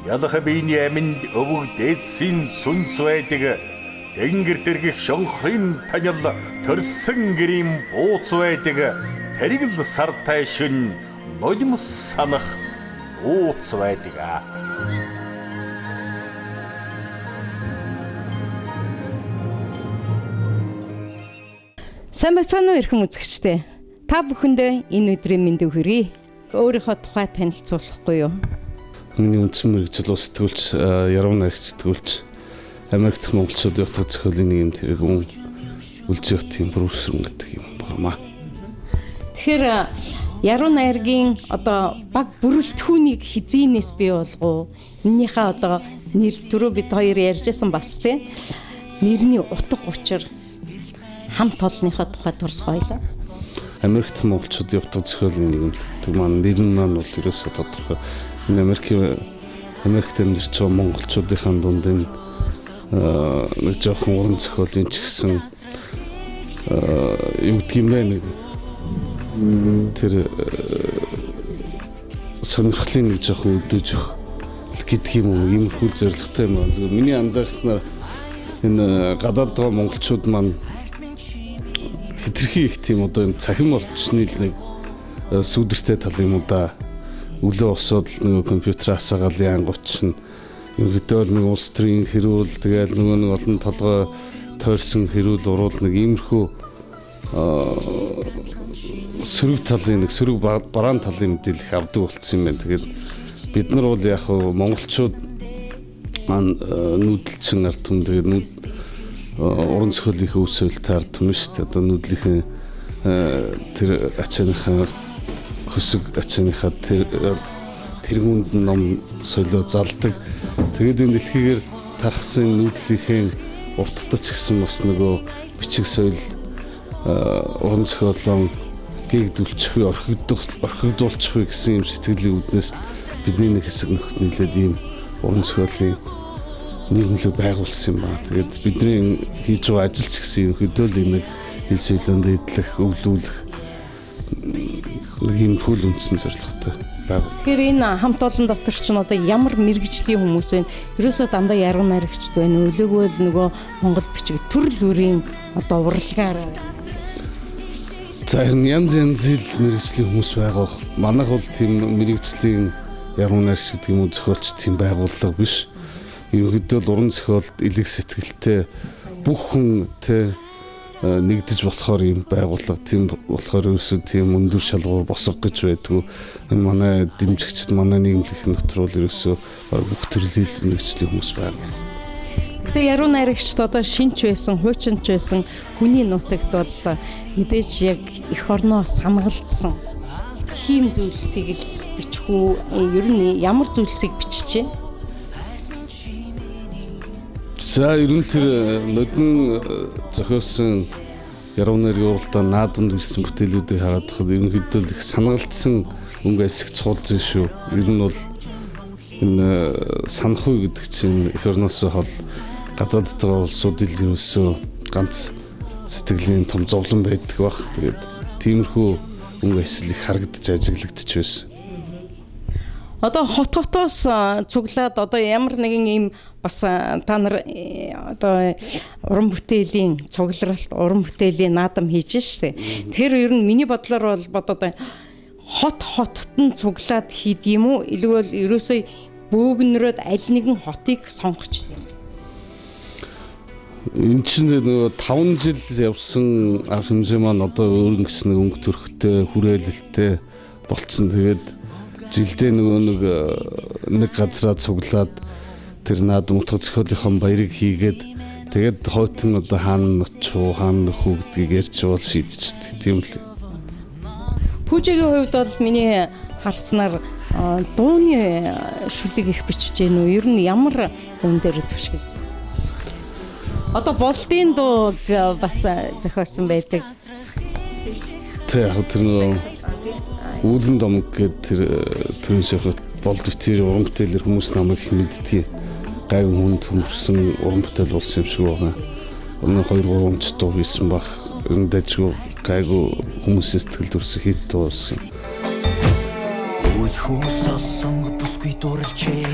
Ялах биений аминд өвөг дээдсийн сүнс байдаг. Тэнгэр дэргих шонхрын танил төрсөн гэрийн бууц байдаг. Тэрэг л сартай шин нулимс санах ууц байдаг. Сайн байцгаана уу эрхэм үзэгчдээ. Та бүхэндээ энэ өдрийн мэндийг хүргэе. Өөрийнхөө тухай танилцуулахгүй юу? Миний үндсэн мэргэжил улс сэтгүүлч, яруу найрагч сэтгүүлч, Америк дахь монголчуудын утга зохиолын нийгэм тэргүүн Үлзий хотын бүрүүсрэн гэдэг юм байна. Тэгэхээр яруу найргийн одоо баг бүрэлдэхүүнийг хизээнээс бий болгов. Эннийхээ одоо нэр түрүү бид хоёр ярьжсэн бас тийм нэрний утга учир хамт олонныхоо тухай турсгойлоо. Америк дахь монголчуудын утга зохиолын нийгэм гэдэг маань нэр нь маань бол ерөөсөө тодорхой. Энэ Америкт амьдарч байгаа монголчуудынхаа дунд энэ нэг жоохон уран зохиолын ч гэсэн юу гэдэг юм бэ, нэг тэр сонирхлын нэг жоохон өдөж өгөх гэдэг юм уу, иймэрхүү зорилготой юм аа. Зөвхөн миний анзаарснаар энэ гадаад байгаа монголчууд маань хэтэрхий их тийм одоо юм цахим орчны л нэг сүдэртэй тал юм уу да. Өглөө босоод л нөгөө компьютер асаагаал яангуут чинь ерөнхийдөө л нэг улс төрийн хэрүүл, тэгэл нөгөө нэг олон толгой тойрсон хэрүүл уруул нэг иймэрхүү сөрөг талын нэг сөрөг бараан талын мэдээлэл их авдаг болсон юм байна. Тэгээд бид нар бол яг монголчууд маань нүүдэлчин ард түмэн, тэгээд нүд уран зохиолынхээ үс соёлтой ард түмэн шүү дээ. Одоо нүүдлийнхээ тэр ачааныхаа хөсөг ачааныхаа тэр тэргуунд ном соёлоо залдаг. Тэгээд энэ дэлхийгээр тархсан нүүдлийнхээ урттаж гэсэн бас нөгөө бичиг соёл уран зохиолон гэгдүүлчих вэ, орхигдуулчих вэ гэсэн юм сэтгэлийн үүднээс бидний нэг хэсэг нөхөд нийлээд ийм уран зохиолын нийгэмлэг байгуулсан юм байна. Тэгээд бидний хийж байгаа ажил ч гэсэн ерөнхийдөө л энэ хэл соёлонд эдлэх, өвлүүлэх нэг юм хөл үндсэн зорилготой байгуул. Тэгэхээр энэ хамт олон дотор чинь одоо ямар мэргэжлийн хүмүүс байна? Ерөөсөө дандаа яруу найрагчд байна. Өлөөгөө л нөгөө монгол бичиг төрөл бүрийн одоо урлагаар. За харин янз янзын мэргэжлийн хүмүүс байгаа. Манайх бол тийм мэргэжлийн яруу найрагч гэдэг юм уу зохиолч тийм байгууллага биш. Ерөнхийдөө л уран зохиолд элэг сэтгэлтэй бүх хүн тэ нэгдэж болохоор юм байгууллага, тийм болохоор ерөөсөө тийм өндөр шалгуур босго гэж байдгүй. Энэ манай дэмжигчд, манай нийгэмлэгийн дотор бол ерөөсөө бүх төрлийн мэргэжлийн хүмүүс байгаа. Гэтэ яруу найрагчд одоо шинч байсан, хуучинч байсан хүний нутагт бол мэдээж яг эх орноо самгалдсан тийм зүйлсийг л бичих үү? Ер нь ямар зүйлсийг бичиж байна? За ер нь тэр нодон зохиосон яруу найргийн уралдаан наадамд ирсэн бүтээлүүдийг хараад байхад ерөнхийдөө л их санагалдсан өнгө эсэх цуулзэн шүү. Ер нь бол энэ санах үе гэдэг чинь эх орноос хол гадаадд байгаа улсуудын ерөөсөө ганц сэтгэлийн том зовлон байдаг бах. Тэгээд тиймэрхүү өнгө эсэл их харагдаж ажиглагдчих байсан. Одоо хот хотоос цуглаад одоо ямар нэгэн ийм бас та нар одоо уран бүтээлийн цугларалт, уран бүтээлийн наадам хийж штэ. Тэгэхээр ер нь миний бодлоор бол бодоод хот хотод нь цуглаад хийд юм уу? Илүү бол ерөөсөө бөөгнөрөөд аль нэгэн хотыг сонгоч юм. Энэ чинь нөгөө 5 жил явсан арга хэмжээ маань одоо өөр ингэсэн нэг өнгө төрхтэй, хүрээлэлтэй болцсон. Тэгээд жилдээ нөгөө нэг газраа цуглаад тэр наадам утга зохиолынхон баярыг хийгээд тэгээд хойтон одоо хаана ночуу, хаана нөхөө гэдгийг ярьж уул шийдчихдэг. Тийм л. Пүүжигийн хувьд бол миний харснаар дууны шүлэг их бичиж гэнэ үү? Ер нь ямар юм дээр түшгэлж? Одоо болдын дуу бас зохиосон байдаг. Тэ яг тэр нөгөө Үүлэн домог гэдэг тэр төрөнсөөхөд болд битэр уран бүтээлэр хүмүүс намайг их мэддэг. Гайгүй хүнд хөмөрсөн уран бүтээл болсон юм шиг байгаа. Өнөө 2 3 онц дуу хийсэн баг. Өн дэжгүй гайгүй хүмүүсийн сэтгэл төрсөн хит дуу болсон. Үл хүүс олон бүсгүй дурлжээ.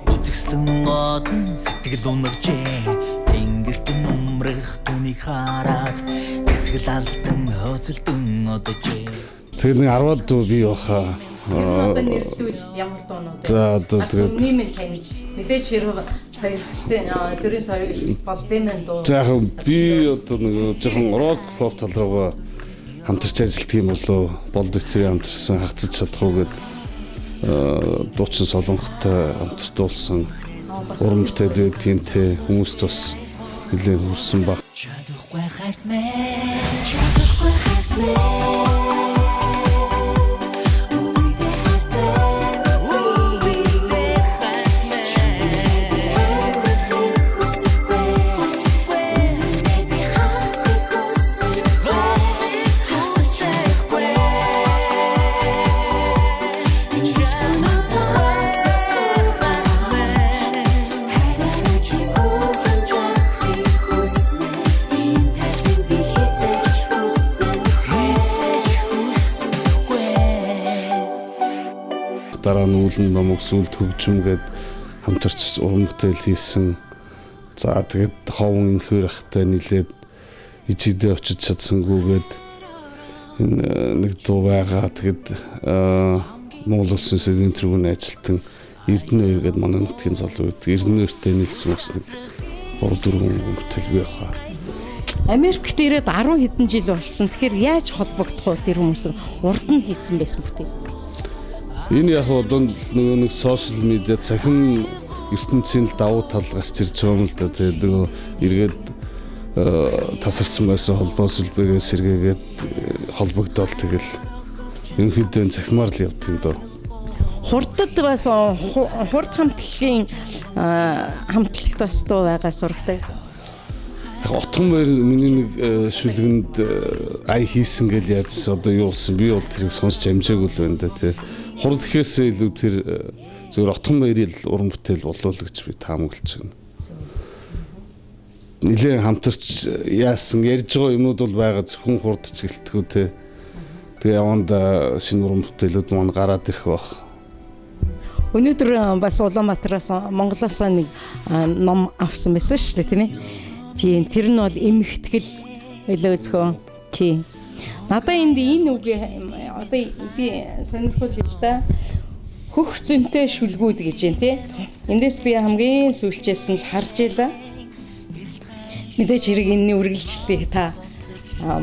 Үзэгслэн одон сэтгэл унагжээ. Тэнгэрт нумрах түүнийг хараад тэсгэл алдан хөөцөлдөн одожээ. Тэр нэг 10 дуу би баха. Тэр одоо нэрлвэл ямар дуунууд вэ? За одоо тэгээд ниймэн таньж мэдээж хэрэг соёлтой төрийн соёл болдсон дуу. За яг би одоо нэг жоохон рок поп тал руугаа хамтарч ажилладаг юм болоо болд өтрийн хамтарсан хагцаж чадах уу гэд дуучин солонготой хамтарч дуулсан уран бүтээл байдгийн те хүмүүст бас нэлээд хүрсэн баг. Чадахгүй хайрт мэ чадахгүй хайрт мэ Дараа нь үүлэн ном өсвөл төгжим гээд хамтарч уран бүтээл хийсэн. За тэгээд ховон энхэр ахтай нилээд ижидээ очиж чадсангүйгээд энэ нэг дуу байгаа. Тэгээд Монгол Улсын сэдвийн тэргүүний ажилтан Эрдэнэ хоёр гээд манай нутгийн залуу байдаг. Эрдэнэ хоёртой нийлсэн бас нэг 3-4 бүтээл бий баха. Америкт ирээд 10 хэдэн жил болсон. Тэгэхээр яаж холбогдох вэ тэр хүмүүс урд нь хийсэн байсан бүтээл? Энэ яг одоо нөгөө нэг сошиал медиа цахим ертөнцийн л давуу тал гарч ирж байгаа юм л да. Тэгээд нөгөө эргээд тасарсан байсан холбоо сүлбэгээ сэргээгээд холбогдоол тэгэл ерөнхийдөө цахимаар л явдаг юм дөө. Хурдад бас хурд хамтлагийн хамтлагт бас дуу байгаа сурагтай байсан. Яг Отгон баяр миний нэг шүлгэнд ай хийсэн гэл яадсан одоо юу болсон би бол тэрийг сонсч амжаагүй л байна да тий. Хурд гэхээсээ илүү тэр зөвхөн Отгон баярын уран бүтээл болов л гэж би таамаглаж байна. Нилээн хамтарч яасан ярьж байгаа юмнууд бол байгаа зөвхөн хурд ч гэлтгүү те. Тэгээ яванда шинэ уран бүтээлүүд маань гараад ирэх байх. Өнөөдөр бас Улаанбаатараас Монголоос нэг ном авсан байсан шүү дээ тийм ээ. Тийм тэр нь бол эмхтгэл илүү зөхөө. Тийм. Надаа энд энэ үг одоо би сонирхол л да. Хөх зөнтэй шүлгүүд гэж юм тий. Эндээс би хамгийн сүүлчээс нь л харж илаа. Мэдээж хэрэг энэний үргэлжлэлийг та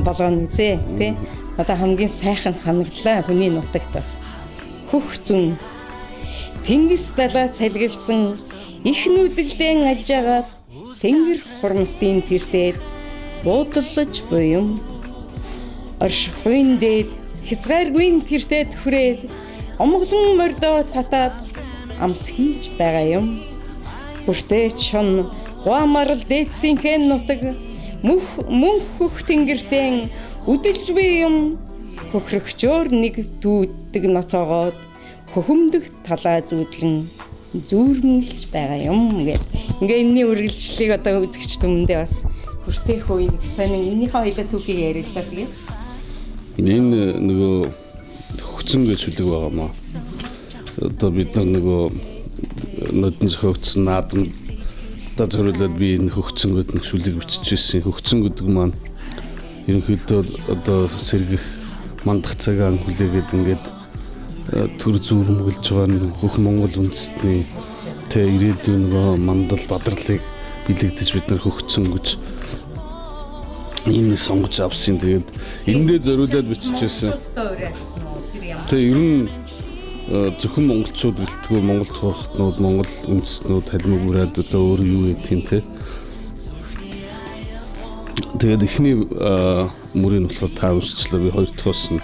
болгоно үзээ тий. Одоо хамгийн сайхан санагдлаа хүний нутагт бас. Хөх зөн тэнгис далаа цалгилсан их нүүдэлдэн алжаагаад тэнгэр хурмстын тэртээд буудлаж буйм оршихуйн дээд хязгааргүй тэртээ түхрээд омглон мордоо татаад амс хийж байгаа юм. Бүртээ чон гуамарл дээдсийнхээ нутаг мөнх хөх тэнгэртэн үдэлж буй юм. Хөхрөгчөөр нэг дүүддэг ноцоогоод хөхөмдөх талаа зүүдлэн зүүрмэлж байгаа юм гэд. Ингээ энэний үргэлжлэлийг одоо үзэгч түмэндээ бас хүртээх үе нэг сонин энэнийхээ хоёлаа түүхийг яриа л да тэгээ. Энэ нөгөө хөгцөн гэж шүлэг байгаа маа. Одоо бид нар нөгөө нодон зохиогдсон наадам да зориулаад би энэ хөгцөн гэдэг нэг шүлэг биччихсэн. Хөгцөн гэдэг маань ерөнхийдөө одоо сэргэх мандах цагаан хүлээгээд ингээд төр зүүрмгэлж байгаа нэг бүх Монгол үндэстний тэ ирээдүйн нөгөө мандал бадралыг бэлэгдэж бид нар хөгцөн гэж ийм нэг сонгож авсан. Тэгээд эндээ зориулаад биччихсэн. Тэ ер нь зөвхөн монголчууд гэлтгүй Монгол туурхтнууд, Монгол үндэстнүүд, халимаг бүрээд одоо өөр юу гэдгийг тэ. Тэгээд эхний мөрийг болохоор та уншчлаа, би хоёр дахьоос нь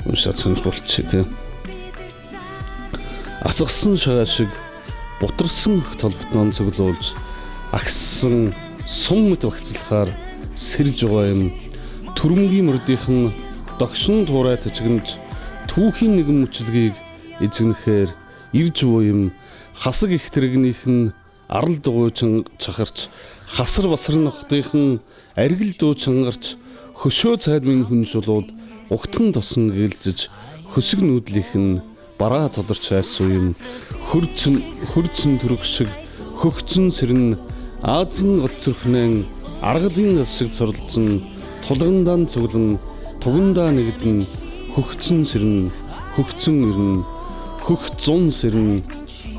уншаад сонирхолтой тий. Асгасан шараа шиг бутарсан толботноо цоглуулж агссан сум мэт багцлахаар сэрж байгаа юм. Төрөмгийн мөрдийнхэн догшин туурай тажигнаж түүхийн нэгэн мөчлөгийг эзэгнэхээр ирж буй юм. Хасаг их тэрэгнийх нь арал дугуйчин чахарч хасар басар нохтынхан аргил дуу чангарч хөшөө цайд минь хүнжулууд угтан тосон гэлзэж хөсөг нүүдлийнх нь Бараа тодорч айсуу юм хөрцөн төрөх шиг хөгцөн сэрнэ Азийн гол зүрхнэн аргалын гол шиг цорлцсон тулгандаан цуглан тугандаа нэгдэн хөгцөн сэрнэ хөгцөн ирнэ хөх зун сэрнэ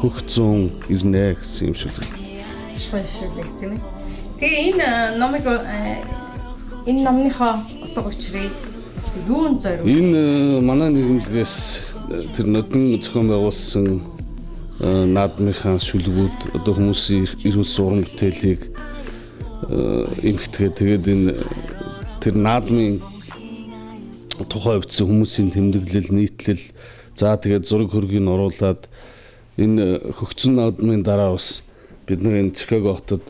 хөх зун ирнэ гэсэн юм шүлэг. Гоё шүлэг тийм ээ. Тэгээ энэ номыг энэ номныхоо утга учирыг бас юун зориулсан? Энэ манай нийгэмлэгээс тэр нодон зохион байгуулсан наадмынхаа шүлгүүд одоо хүмүүсийн эрүүл уран бүтээлийг эмхтгээ тэгээд энэ тэр наадмын тухай бичсэн хүмүүсийн тэмдэглэл, нийтлэл за тэгээд зураг хөргийг оруулаад энэ хөгцөн наадмын дараа бас бид нар энэ Чикаго хотод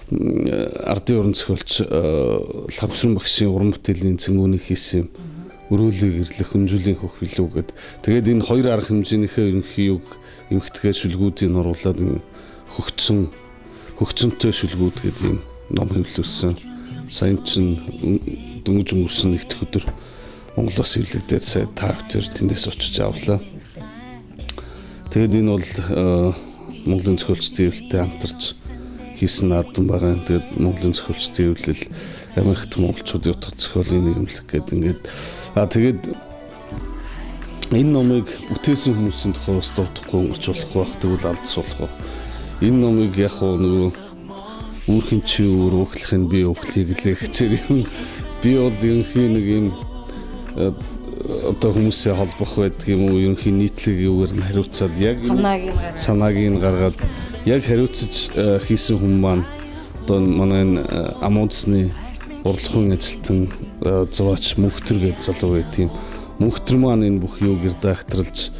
ардын уран зохиолч Лхагвсран багшийн уран бүтээлийн цэнгүүнийг хийсэн юм. Өрөөлийг ирлэх хөнжүүлийн хөх билүү гэд. Тэгээд энэ хоёр арга хэмжээнийхээ ерөнхий юг эмхтгээ шүлгүүдийг оруулаад энэ хөгцөнтэй шүлгүүд гэдэг юм ном хэвлүүлсэн. Сайн чинь дөнгөж өнгөрсөн нэг дэх өдөр Монголоос хэвлэгдээд сая та бүхэн тэндээс очиж авлаа. Тэгээд энэ бол Монголын зохиолчдын хэвлэлтэй хамтарч хийсэн наадам байгаа. Тэгээд Монголын зохиолчдын хэвлэл Америкт монголчуудын утга зохиолын нийгэмлэг гэдэг ингээд тэгээд энэ номыг бүтээсэн хүмүүсийн тухай бас дурдахгүй өнгөрч болохгүй байх, тэгвэл алдсуулах байх. Энэ номыг яг уу нөгөө үүрхэн чи өөр өглөх нь би өглөе гэлээ хичээр юм. Би бол ерөнхий нэг юм одоо хүмүүсээ холбох байдаг юм уу, ерөнхий нийтлэг юугаар нь хариуцаад яг санааг нь гаргаад яг хариуцаж хийсэн хүн маань одоо манай энэ Амуудсны урлагийн ажилтан зураач Мөнхтөр гэдэг залуу байт юм. Мөнхтөр маань энэ бүх юуг редакторлж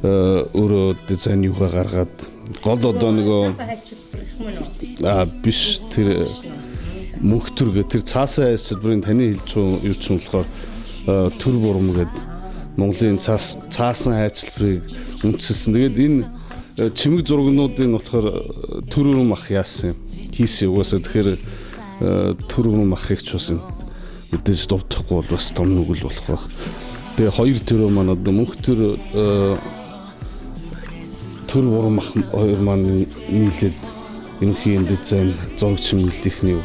өөрөө дизайн юугаа гаргаад гол одоо нөгөө биш тэр Мөнхтөр гэх тэр цаасан хайчилбарын таны хэлж байгаа юу ч юм болохоор төр бурам гээд Монголын цаасан хайчилбарыг үндэслэсэн. Тэгээд энэ чимэг зургнуудын болохоор төр урам ах яасан юм хийсэн угаасаа. Тэгэхээр төр урам ахыг ч бас мэдээж дурдахгүй бол бас том нүгэл болох байх. Тэгээ хоёр төрөө маань одоо мөнх төр төр урам ах хоёр маань нийлээд ерөнхий юм дизайн зураг чимэглэлийнхний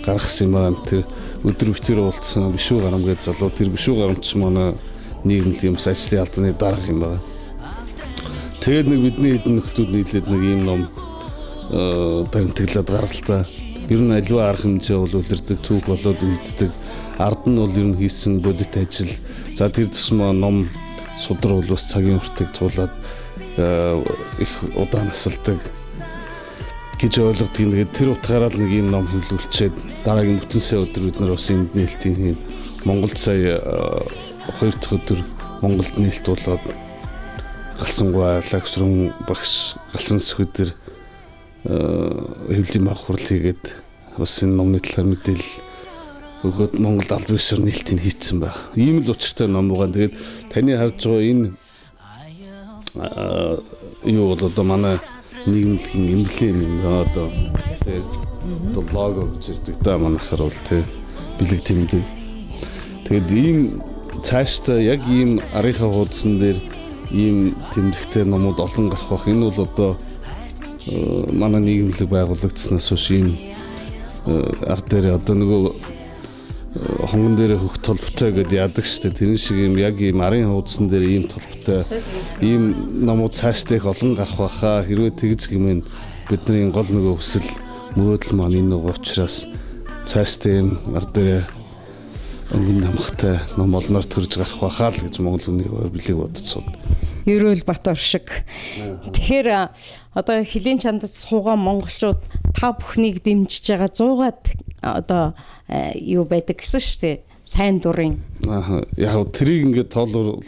гаргасан юм аа. Тэр өдөр битэр уулзсан бишүү гарам гэж залуу тэр бишүү гарамч манай нийгэмлэгийн бас ажлын албаны дарга юм байна. Тэгээд нэг бидний хэдэн нөхдүүд нийлээд нэг ийм ном баримтаглаад гаргалтай. Ер нь аливаа арга хэмжээ бол үлэрдэг, түүх болоод үлддэг. Ард нь бол ер нь хийсэн бодит ажил. За тэр тусмаа ном судар бол бас цагийн уртыг туулаад их удаан насалдаг гэж ойлгодог. Тэгээд тэр утгаараа л нэг ийм ном хэвлүүлчихэд дараагийн бүтэн сайн өдөр бид нар бас энд нээлтийн хийн. Монголд сая хоёр дахь өдөр Монголд нээлт болгоод Галсангуй Лхагвсран багш Галсан сүхэ дээр хэвлэлийн баг хурал хийгээд бас энэ номны талаар мэдээлэл өгөөд Монголд аль биесээр нээлтийг хийцэн байх. Ийм л учиртай ном байгаа. Тэгээд таны харж байгаа энэ юу бол одоо манай нийгэмлэгийн эмблем юм байна одоо. Тэгээд одоо лого гэж ярьдаг да манайхаар бол тий бэлэг тэмдэг. Тэгээд ийм цаашдаа яг ийм арийнхаа хуудсан дээр ийм тэмдэгтэй номууд олон гарах бах. Энэ бол одоо манай нийгэмлэг байгуулагдсанаас хойш ийм ард дээр одоо нөгөө хонгон дээр хөх толботой гэдээ яадаг штэ. Тэрэн шиг ийм яг ийм арын хуудсан дээр ийм толботой ийм номууд цаашдаа их олон гарах баха. Хэрвээ тэгж гэмэн бидний гол нөгөө хүсэл мөрөөдөл маань энэ нөгөө учраас цаашдаа ийм ард дээр өнгөн намхтай ном олноор төрж гарах баха л гэж Монгол хүний бэлэг бодцсон. Ерөөл Батор шиг. Тэгэхээр одоо хөлийн чандад суугаа монголчууд та бүхнийг дэмжиж байгаа 100-аад одоо юу байдаг гэсэн шүү дээ. Сайн дурын. Аа яг тэрийг ингээд тоолвол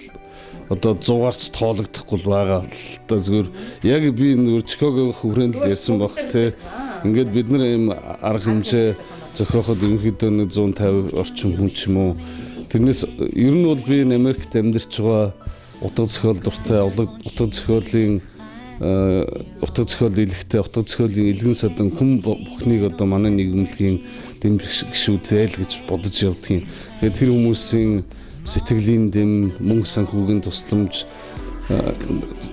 одоо 100-аарч тоологдохгүй байгаа л да. Зүгээр яг би зүгээр Чикагогийн хүрээнд л ярьсан баг тий. Ингээд бид нар ийм арга хэмжээ зохиоход ерөнхийдөө нэг 150 орчим хүн ч юм уу. Тэрнээс ер нь бол би энэ Америкт амьдарч байгаа утга зохиол дуртай, утга зохиолын утга зохиол илэгтэй, утга зохиолын элгэн садан хүн бүхнийг одоо манай нийгэмлэгийн дэмжих гишүүдээ л гэж бодож явдгийн. Тэгээд тэр хүмүүсийн сэтгэлийн дэм, мөнгө санхүүгийн тусламж,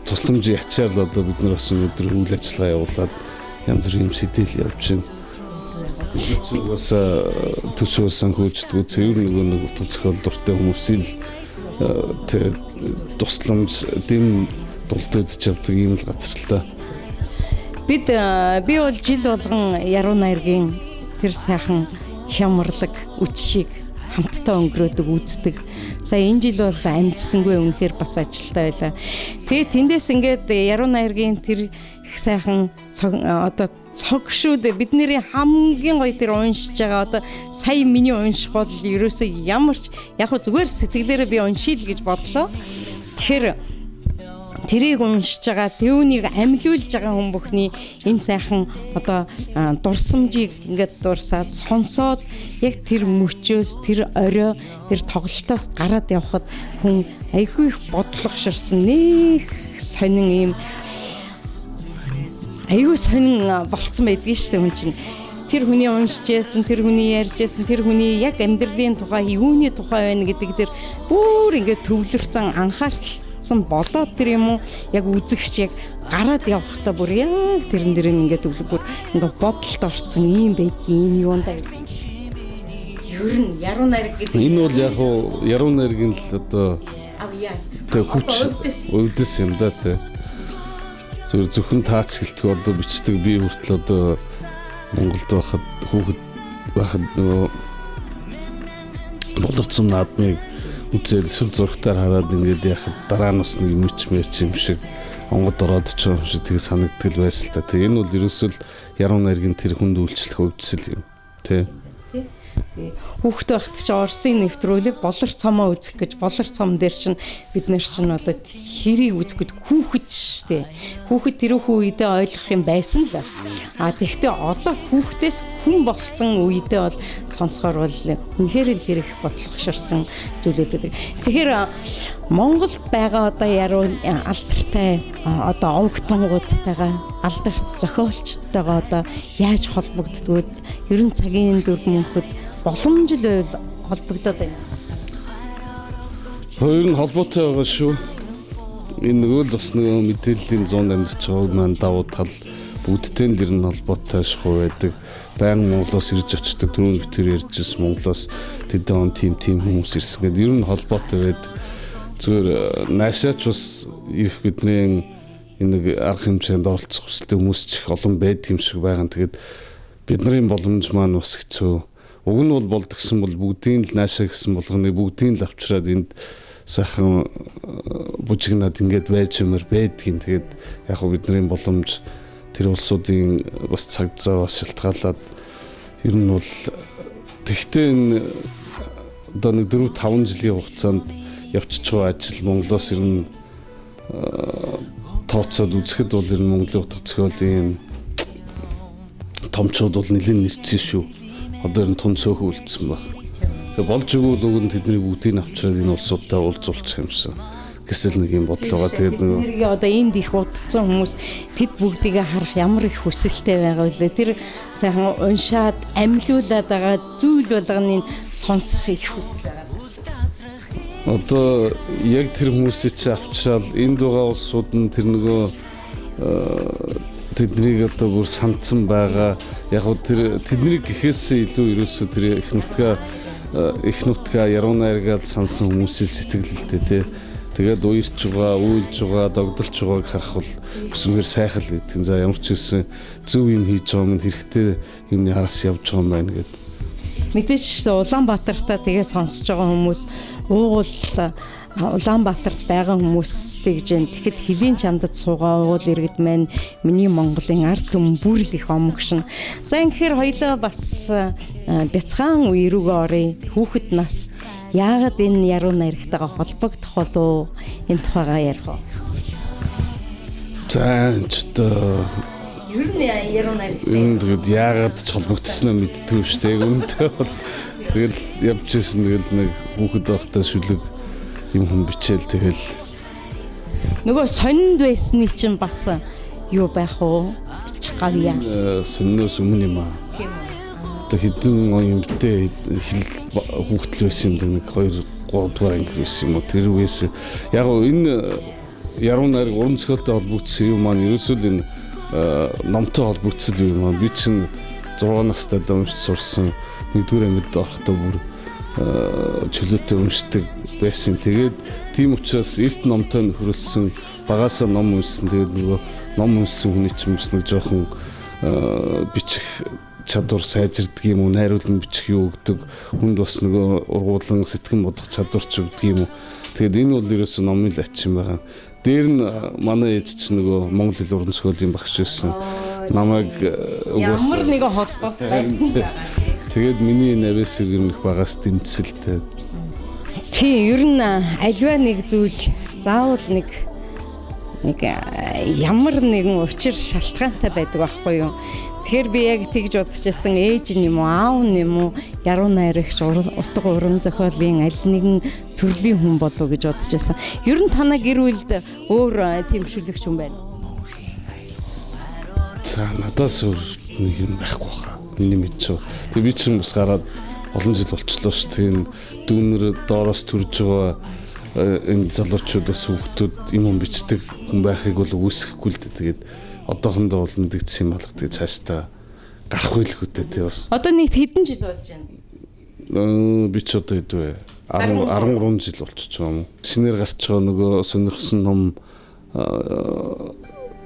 тусламжийн ячаар л одоо бид нар бас өнөөдөр үйл ажиллагаа явуулаад янз бүрийн юм сэтэл явж байна. Бас төсөөл санхүүждэг цэвэр нөгөө нэг утга зохиол дуртай хүмүүсийн л тэр тусламж дэм дулдаж явдаг ийм л газар л та. Би бол жил болгон Яруу найргийн тэр сайхан хямарлаг үчшийг хамтдаа өнгөрөөдөг, үздэг. Сая энэ жил бол амжсангүй, үнэхээр бас ажилтаа байлаа. Тэгээ тэндээс ингээд Яруу найргийн тэр их сайхан одоо цог шүү дээ. Бидний хамгийн гоё тэр уншиж байгаа одоо сая миний унших бол ерөөсөө ямар ч яг хөө зүгээр сэтгэлээрээ би уншия л гэж бодлоо. Тэгэхээр тэрийг уншиж байгаа, түүнийг амьлуулж байгаа хүн бүхний энэ сайхан одоо дурсамжийг ингээд дурсаад сонсоод яг тэр мөчөөс, тэр орой, тэр тоглолтоос гараад явхад хүн айгүй их бодлого ширсэн, нэх сонин ийм айгүй сонин болцсон байдгийг шүү дээ хүн чинь. Тэр хүний уншиж байсан, тэр хүний ярьж байсан, тэр хүний яг амьдралын тухай, юуны тухай байна гэдэг тэр бүр ингээд төвлөрсөн, анхааралсан болоод тэр юм уу яг үзэгч яг гараад явахдаа бүр яг тэрэн дээр ингээд төвлөр бүр ингээд бодолд орцсон юм байдгийг юм юундаа. Ер нь Яруу найраг гэдэг энэ бол яг уу Яруу найргийн л одоо тэг хүч өвдөс юм да тэг. Зүгээр зөвхөн таач гэлтгүй одоо бичдэг би хүртэл одоо Монголд байхад хүүхэд байхад нөгөө болорцсон наадмыг үзээд эсвэл зурагтаар хараад ингээд яхад дараа нь бас нэг юм ичмэрч юм шиг онгод ороод ч юм шиг тэг санагддаг л байсан л та. Тэг энэ бол ерөөсөө л Яруу найргийн тэр хүнд үйлчлэх өвдсөл юм тий. Хүүхдээ байхад чи Оросын нэвтрүүлэг болор цомоо үзэх гэж болор цом дээр чинь бид нар чинь одоо хэрийг үзэх гээд хүүхэд шүү дээ. Хүүхэд тэрүүхэн үедээ ойлгох юм байсан л. А тэгвэл одоо хүүхдээс хүн болцсон үедээ бол сонсохоор бол үнэхээр л хэрэг бодлого ширсэн зүйлүүд байдаг. Тэгэхээр Монгол байгаа одоо яруу алдартай одоо овгтонгуудтайгаа алдарт зохиолчтойгоо одоо яаж холбогддгүүд ер нь цагийн дүр мөнхөд боломж л байвал холбогдоод байна. Хоёр нь холбоотой байгаа шүү. Энэ нөгөө л бас нөгөө мэдээллийн зуунд амьдарч байгаа маань давуу тал бүгдтэй л ер нь холбоотой шахуу байдаг. Баян Монголоос ирж очдог, түрүүн битэр ярьж ирсэн Монголоос тэдэн он тим хүмүүс ирсэн гэдэг ер нь холбоотой байдаг. Зүгээр наашаач бас ирэх бидний энэ нэг арга хэмжээнд оролцох хүсэлтэй хүмүүс ч их олон байдаг юм шиг байгаа. Тэгээд бидний боломж маань бас хэцүү. Уг нь бол болдгсон бол бүгдийн л наашаа гэсэн болгоныг бүгдийн л авчираад энд сайхан бужигнаад ингээд байж юмар байдгийн. Тэгээд яг хөө бидний боломж тэр улсуудын бас цаг зав бас шалтгаалаад ер нь бол тэгтээ энэ одоо нэг 4-5 жилийн хугацаанд явчихж байгаа ажил Монголоос ер нь тооцоод үзэхэд бол ер нь Монголын утга зохиолын томчууд бол нэлээд нэрцэн шүү. Одоо ер нь тун цөөхөн үлдсэн баг. Тэгээ болж өгвөл уг нь тэдний бүгдийг авчираад энэ улсуудтай уулзуулчих юмсан гэсэл нэг юм бодол байгаа. Тэгээд нөгөө одоо иймд их удцсан хүмүүс тэд бүгдийг харах ямар их хүсэлтэй байгаа вэ? Тэр сайхан уншаад амьлуулад байгаа зүйл болгоныг сонсох их хүсэл байгаа. Одоо яг тэр хүмүүсийг чи авчираад энд байгаа улсууд нь тэр нөгөө тэднийг одоо бүр сандсан байгаа. Яг гоо тэр тэднийг гэхээс илүү ерөөсөө тэр их нутгаа Яруу найргаал сансан хүмүүсийн сэтгэлдээ тий. Тэгээд уярч байгаа, уйлж байгаа, догдолж байгааг харах бол бас үнэхээр сайхан л гэдэг. За ямар ч байсан зөв юм хийж байгаа юм хэрэгтэй юмны араас явж байгаа юм байна гэдэг. Мэдээж Улаанбаатартаа тэгээ сонсож байгаа хүмүүс уугуул Улаанбаатарт байгаа хүмүүс тэгж юм. Тэгэхэд хөлийн чандад суугаа уугуул иргэд маань миний Монголын ард түмэн бүр л их омгшин. За ингэхээр хоёлоо бас бяцхан үе рүүгээ оръё. Хүүхэд нас яагаад энэ яруу найрагтайгаа холбогдох болов? Энэ тухайгаа ярих уу? За ч одоо ер нь яруу найраг. Энэ тэгээд яагаад ч холбогдсноо мэддэггүй шүү дээ. Үнэндээ бол тэгэл явж ирсэн тэгэл нэг хүүхэд байхдаа шүлэг юм хүн бичээл тэгэл нөгөө сонинд байсны чинь бас юу байх уу? Гавьяа. Сониноос өмнө юм аа. Тийм үү. Одоо хэдэн он юмтэй хэл хүүхдэл байсан юм даа нэг 2 3 дугаар анги байсан юм уу? Тэр үеэс яг энэ яруу найраг уран зохиолтой холбогдсон юм маань ерөөсөө л энэ номтой холбогдсон юм аа. Би чинь 6 настай уншиж сурсан. 1-р ангид орохдоо бүр чөлөөтэй уншдаг байсан. Тэгээд тийм учраас эрт номтой нөхрөлсөн, багасаа ном уншсан. Тэгээд нөгөө ном уншсан хүний чинь бас нэг жоохон бичих чадвар сайжирдаг юм уу, найруулан бичих юу өгдөг, хүнд бас нөгөө ургуулan сэтгэн бодох чадвар ч өгдөг юм уу. Тэгээд энэ бол ерөөсөө номын л ач юм байгаа. Дээр нь манай ээж чинь нөгөө монгол хэл уран зохиолын багш байсан. Намайг ямар нэгэн холбоос байсан байгаа. Тэгээд миний навэсыг ер нь их багаас дэмжсэлтэй. Тийм, ер нь альва нэг зүйл заавал нэг ямар нэгэн учир шалтгаантай байдаг байхгүй юу? Тэгэхээр би яг тэгж бодож байсан, ээж нь юм уу, аав нь юм уу, яруу найрагч, утга уран зохиолын аль нэгэн төрлийн хүн болов гэж бодож байсан. Ер нь танаа гэр бүлд өөр тэмшүүлэгч хүн байна уу? За, надаас өөр нэг юм байхгүй хаа. Миний мэдчихв. Тэг би чинь бас гараад олон жил болчлоо ш. Тийм дүүнер доороос төрж байгаа энэ залуучууд бас хүүхдүүд юм бичдэг хүн байхыг бол үүсгэхгүй л дээ. Тэгээд одоохондоо бол мэдэгдсэн юм алга. Тэгээ цаашдаа гарах байлгүй дээ тий бас. Одоо нэг хэдэн жил болж байна? Би ч одоо хэд вэ? 13 жил болчихж байгаа юм. Шинээр гарч байгаа нөгөө сонирхсон ном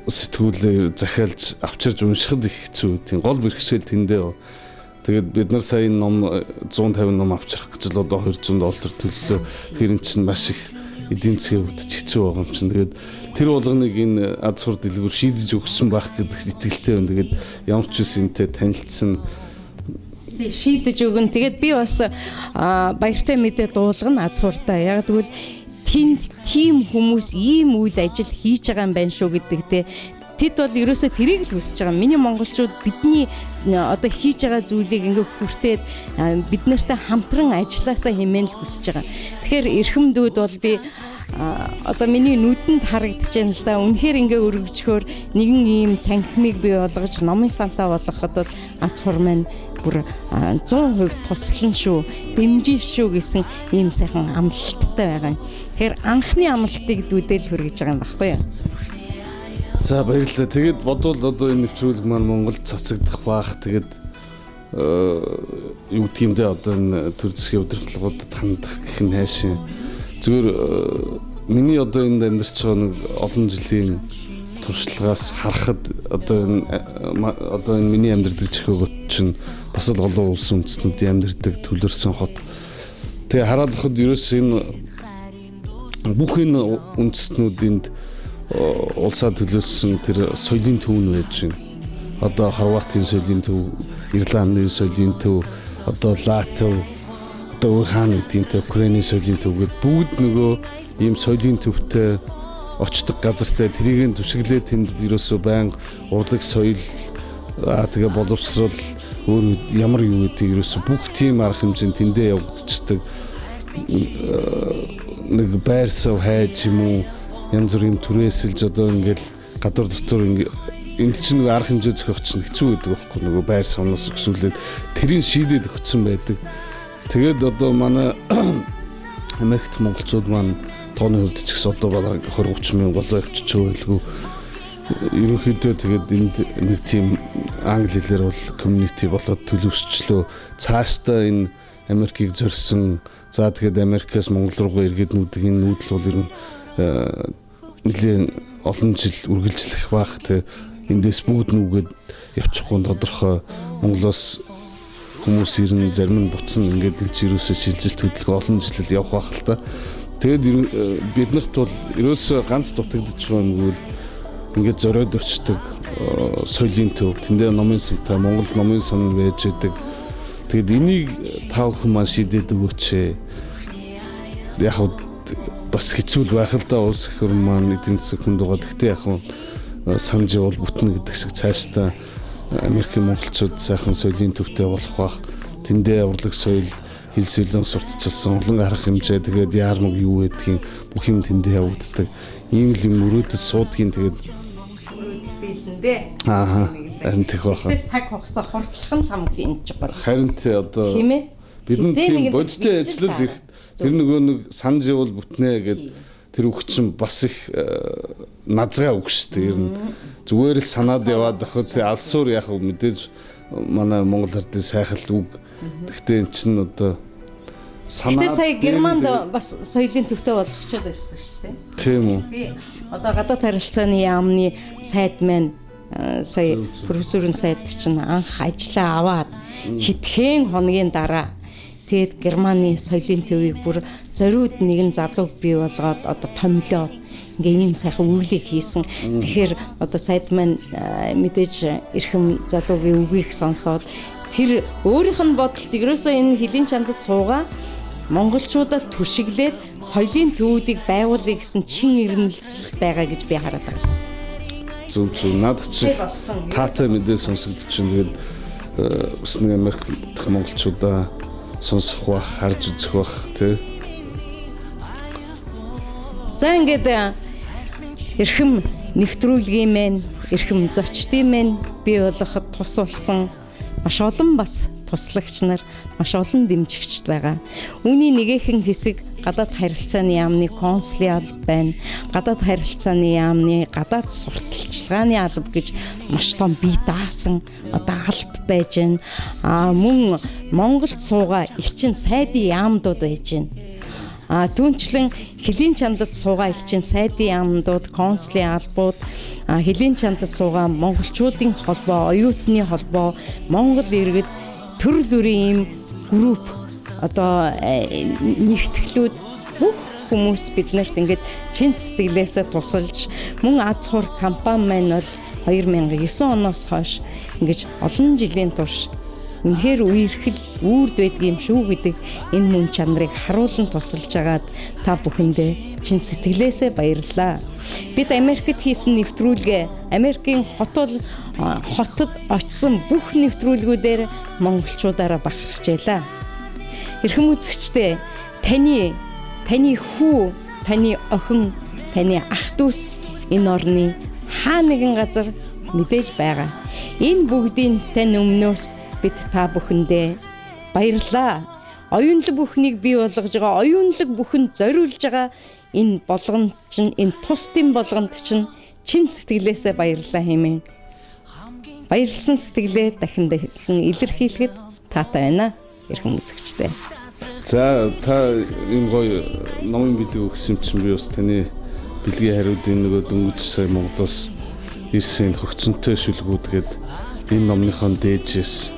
сэтгүүлээр захиалж авчирж уншихад их хэцүү. Тийм гол бэрхшээл тэндээ. Тэгээд бид нар сая ном 150 ном авчрах гэж л одоо $200 төллөө. Тэгэхээр эн чинь маш их эдийн засгийн хувьд ч хэцүү байгаа юм чинь. Тэгээд тэр болгоныг энэ аз сур дэлгүүр шийдэж өгсөн байх гэдэг итгэлтэй байна. Тэгээд ямар ч үс энтэй танилцсан шийдэж өгөн. Тэгээд би бас баяртай мэдээ дуулгана аз суртаа. Яг тэгвэл тэнд тийм хүмүүс ийм үйл ажил хийж байгаа юм байна шүү гэдэгтээ тэд бол ерөөсөө тэрийг л хүсэж байгаа. Миний монголчууд бидний одоо хийж байгаа зүйлийг ингээ хүртээд бид нартай хамтран ажилласаа хэмээн л хүсэж байгаа. Тэгэхээр эрхэмдүүд бол би одоо миний нүдэнд харагдаж байна л да. Үнэхээр ингээ өргөжхөөр нэгэн ийм танхимыг бий болгож номын сантаа болгоход бол аз хур маань бүр 100% туслана шүү, дэмжин шүү гэсэн ийм сайхан амлалттай байгаа юм. Тэгэхээр анхны амлалтыг дүүдэл хүргэж байгаа юм баггүй юу? За, баярлалаа. Тэгээд бодвол одоо энэ нэвтрүүлэг маань Монголд цацагдах баах. Тэгээд юу гэдэг юм бэ? Одоо энэ төр засгийн удирдлагуудад хандах гэх нь хайшин. Зүгээр миний одоо энд амьдарч байгаа нэг олон жилийн туршлагаас харахад одоо энэ миний амьдардаг Чикагод чинь бас л олон улс үндэстнүүдийн амьдардаг төлөрсөн хот. Тэгээ хараад байхад ерөөс энэ бүх энэ үндэстнүүд энд улсаа төлөөлсөн тэр соёлын төв нь байж байна. Одоо Хорватын соёлын төв, Ирландын соёлын төв, одоо Латв, одоо өөр хаана гэдгийг тэ Украины соёлын төв гээд бүгд нөгөө ийм соёлын төвтэй очдог газартай тэрийг нь түшиглээ тэнд ерөөсөө байнга урлаг соёл тэгээ боловсрол өөр ямар юу гэдэг ерөөсөө бүх тийм арга хэмжээ тэндээ явагдчихдаг. Нэг байр сав хайж юм уу янз бүрийн түрээсэлж одоо ингээл гадуур дотор энд чинь нэг арга хэмжээ зохиох чинь хэцүү байдаг байхгүй нөгөө байр савнаас өксүүлээд тэрийг шийдээд өгсөн байдаг. Тэгээд одоо манай Америкт монголчууд маань тооны хувьд ч гэсэн одоо бараг 20 30 мянга болоо явчих байлгүй. Ерөнхийдөө тэгээд энд нэг тийм англи хэлээр бол community болоод төлөвшчлөө. Цаашдаа энэ Америкийг зорьсон. За тэгээд Америкаас Монгол руугаа эргээд нүүдэг энэ нүүдэл бол ер нь нэлээд олон жил үргэлжлэх бах. Тэ эндээс бүгд нүгээд явчихгүй тодорхой Монголоос хүмүүс ирнэ, зарим нь буцна, ингээд энэ ч ерөөсөө шилжилт хөдөлгөөн олон жил явах бах л та. Тэгээд бид нарт бол ерөөсөө ганц дутагдж байгаа юм бол ингээд зориод очдог соёлын төв, тэндээ номын сантай Монгол номын сан байж идэг. Тэгээд энийг та бүхэн маань шийдээд өгөөч. Яг бас хэцүү л байх л да, улс их орн маань эдийн засаг хүнд байгаа. Гэхдээ яг санаж явал бүтнэ гэдэг шиг цаашдаа Америкийн монголчууд сайхан соёлын төвтэй болох бах. Тэндээ урлаг соёл, хэл соёлын сурталчилсан олон арга хэмжээ, тэгээд яармаг юу гэдгийг бүх юм тэндээ явагддаг. Ийм л юм мөрөөдөд суудгийн тэгээд мөрөөдөл дийлэндээ. Аа, харин тех баха. Тэр цаг хугацаа хурдлах нь хамгийн чухал. Харин тий одоо тийм ээ. Бид нар тийм бодиттой ажиллал их тэр нөгөө нэг санаж явал бүтнэ гэд Тэр үг чинь бас их назгаа үг шүү дээ. Ер нь зүгээр л санаад яваад байхад алсуур яг мэдээж манай Монгол ардын сайхал үг. Гэхдээ эн чинь одоо санаа. Гэтэ сая Германд бас соёлын төвтэй болгочоод ирсэн шүү дээ. Тийм үү. Одоо гадаад харилцааны яамны сайд маань сая профессорын сайд чинь анх ажлаа аваад хэдхэн хоногийн дараа тэгээд Германы соёлын төвийг бүр зориуд нэгэн залууг бий болгоод одоо томилоо ингээ ийм сайхан үйлийг хийсэн. Тэгэхээр одоо сайд маань мэдээж эрхэм залуугийн үгийг сонсоод тэр өөрийнх нь бодолд ерөөсөө энэ хөлийн чандад суугаа монголчуудад түшиглээд соёлын төвүүдийг байгуулъя гэсэн чин ирмэлцэл байгаа гэж би хараад байгаа шээ. Зөв зөв надад чи таатай мэдээ сонсогдож чинь тэгээд бас нэг Америк дахь монголчуудаа сонсох бах, харж үзэх бах тий. За ингээд эрхэм нэвтрүүлгийн мэн, эрхэм зочдын мэн бий болгоход тус болсон маш олон бас туслагч нар, маш олон дэмжигчд байгаа. Үүний нэгэхэн хэсэг гадаад харилцааны яамны консулын алба байна. Гадаад харилцааны яамны гадаад сурталчилгааны алба гэж маш том бие даасан одоо алба байж байна. А мөн Монголд суугаа элчин сайдын яамдууд байж байна. А түүнчлэн хөлийн чандад суугаа элчин сайдын яамдууд, консулын албууд, хөлийн чандад суугаа монголчуудын холбоо, оюутны холбоо, Монгол иргэд төрөл бүрийн ийм групп одоо нэгтгэлүүд бүх хүмүүс биднэрт ингээд чин сэтгэлээсээ тусалж мөн аз хур компани маань бол 2009 оноос хойш ингэж олон жилийн турш үнэхээр үерхэл үүрд байдаг юм шүү гэдэг энэ мөн чанарыг харуулан тусалж агаад та бүхэндээ чин сэтгэлээсээ баярлалаа. Бид Америкт хийсэн нэвтрүүлгээ Америкийн хотод очсон бүх нэвтрүүлгүүдээр монголчуудаараа бахархаж байлаа. Эрхэм үзэгчдээ, таны хүү, таны охин, таны ах дүүс энэ орны хаа нэгэн газар мэдээж байгаа. Энэ бүгдийн тань өмнөөс бид та бүхэндээ баярлалаа. Оюунлаг бүхнийг бий болгож байгаа, оюунлаг бүхэнд зориулж байгаа энэ болгонд чинь, энэ тусдын болгонд чинь чин сэтгэлээсээ баярлалаа хэмээн. Баярлсан сэтгэлээ дахин дахин илэрхийлэхэд таатай байна. Эрхэм үзэгчдээ. За та ийм гоё номын бэлэг өгсөн чинь би бас таны бэлгийн хариуд энэ нөгөө дөнгөж сая Монголоос ирсэн хөгцөнтэй шүлгүүд гээд энэ номныхон дээжээс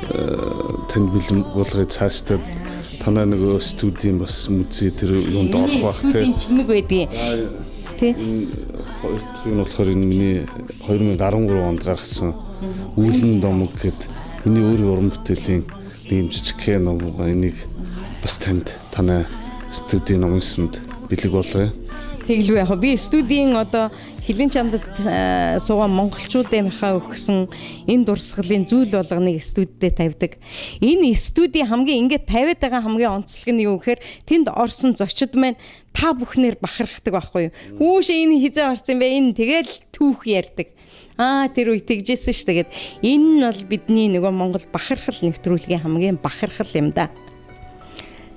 танд бэлэн болгоё цаашдаа танай нөгөө студийн бас музей тэр юунд орох бах тий. Студийн чимэг байдгийн. Тий. Энэ хоёр дахь нь болохоор энэ миний 2013 онд гаргасан Үүлэн домог гээд миний өөрийн уран бүтээлийн нэг жижигхэн ном байгаа. Энийг бас танд танай студийн номсонд бэлэг болгоё. Тэгэлгүй яг би студийн одоо хөлийн чандад суугаа монголчуудынхаа өгсөн энэ дурсгалын зүйл болгоныг студидээ тавьдаг. Энэ студийн хамгийн ингээд тавиад байгаа хамгийн онцлог нь юу гэхээр тэнд орсон зочид маань та бүхнээр бахархдаг байхгүй юу? Хүүш энэ хизээ орсон юм бэ? Энэ тэгэл түүх ярьдаг. Аа тэр үе тэгжсэн ш. Тэгээд энэ нь бол бидний нөгөө Монгол бахархал нэвтрүүлгийн хамгийн бахархал юм да.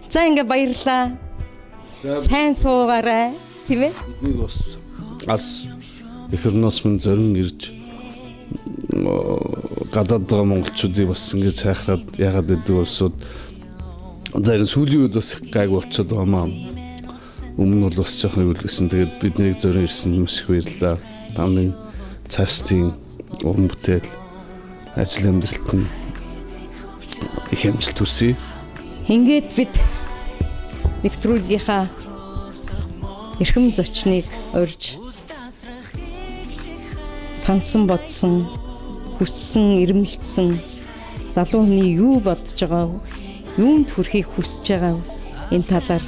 За ингээ баярлалаа. Сайн суугаарай, тийм ээ? Биднийг бас ас эх орноос минь зорин ирж гадаад байгаа монголчуудыг бас ингэ сайхраад яагаад гэдэг улсууд за энэ сүүлийн үед бас их гайг болчиход байгаа маа. Өмнө нь бол бас жоохон юу л гэсэн. Тэгээд биднийг зорин ирсэн маш их баярлалаа. Тамны цаашдын уран бүтээл ажил амьдралт нь их амжилт хүсье. Ингээд бид нэвтрүүлгийнхаа эрхэм зочныг урьж сансан бодсон, хүссэн, ирмэлцсэн залуу хүний юу бодож байгаа вэ? Юунд хүрэхийг хүсэж байгаа вэ? Энэ талаар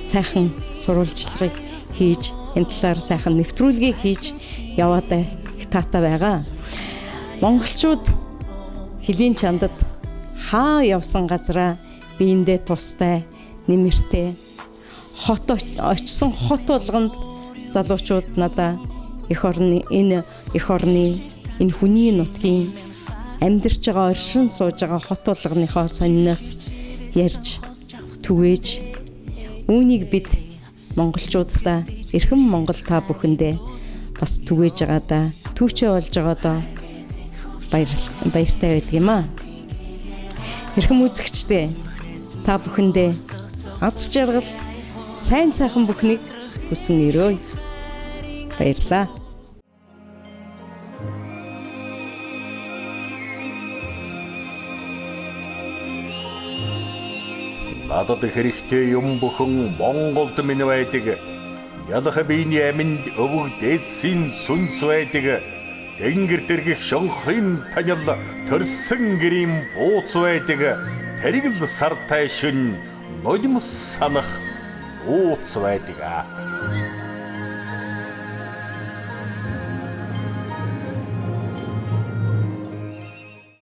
сайхан сурвалжлагыг хийж, энэ талаар сайхан нэвтрүүлгийг хийж яваад их таатай байгаа. Монголчууд хөлийн чандад хаа явсан газараа биендээ тустай, нэмэртэй хот очсон хот болгонд залуучууд надаа эх орны энэ эх орны энэ хүний нутгийн амьдарч байгаа оршин сууж байгаа хот болгоныхоо сониноос ярьж түгээж үүнийг бид Монголчуудаа, эрхэм Монгол та бүхэндээ бас түгээж байгаадаа, түүчээ болж байгаадаа баяртай байдаг юм аа. Эрхэм үзэгчдээ, та бүхэндээ аз жаргал, сайн сайхан бүхнийг хүсэн өрөөе. Баярлалаа. Надад хэрэгтэй юм бүхэн Монголд минь байдаг. Ялах биений аминд өвөг дээдсийн сүнс байдаг. Тэнгэр дэргих шонхрын танил төрсөн гэрийн бууц байдаг. Тэрэг л сартай шин нулимс санах нууц байдаг.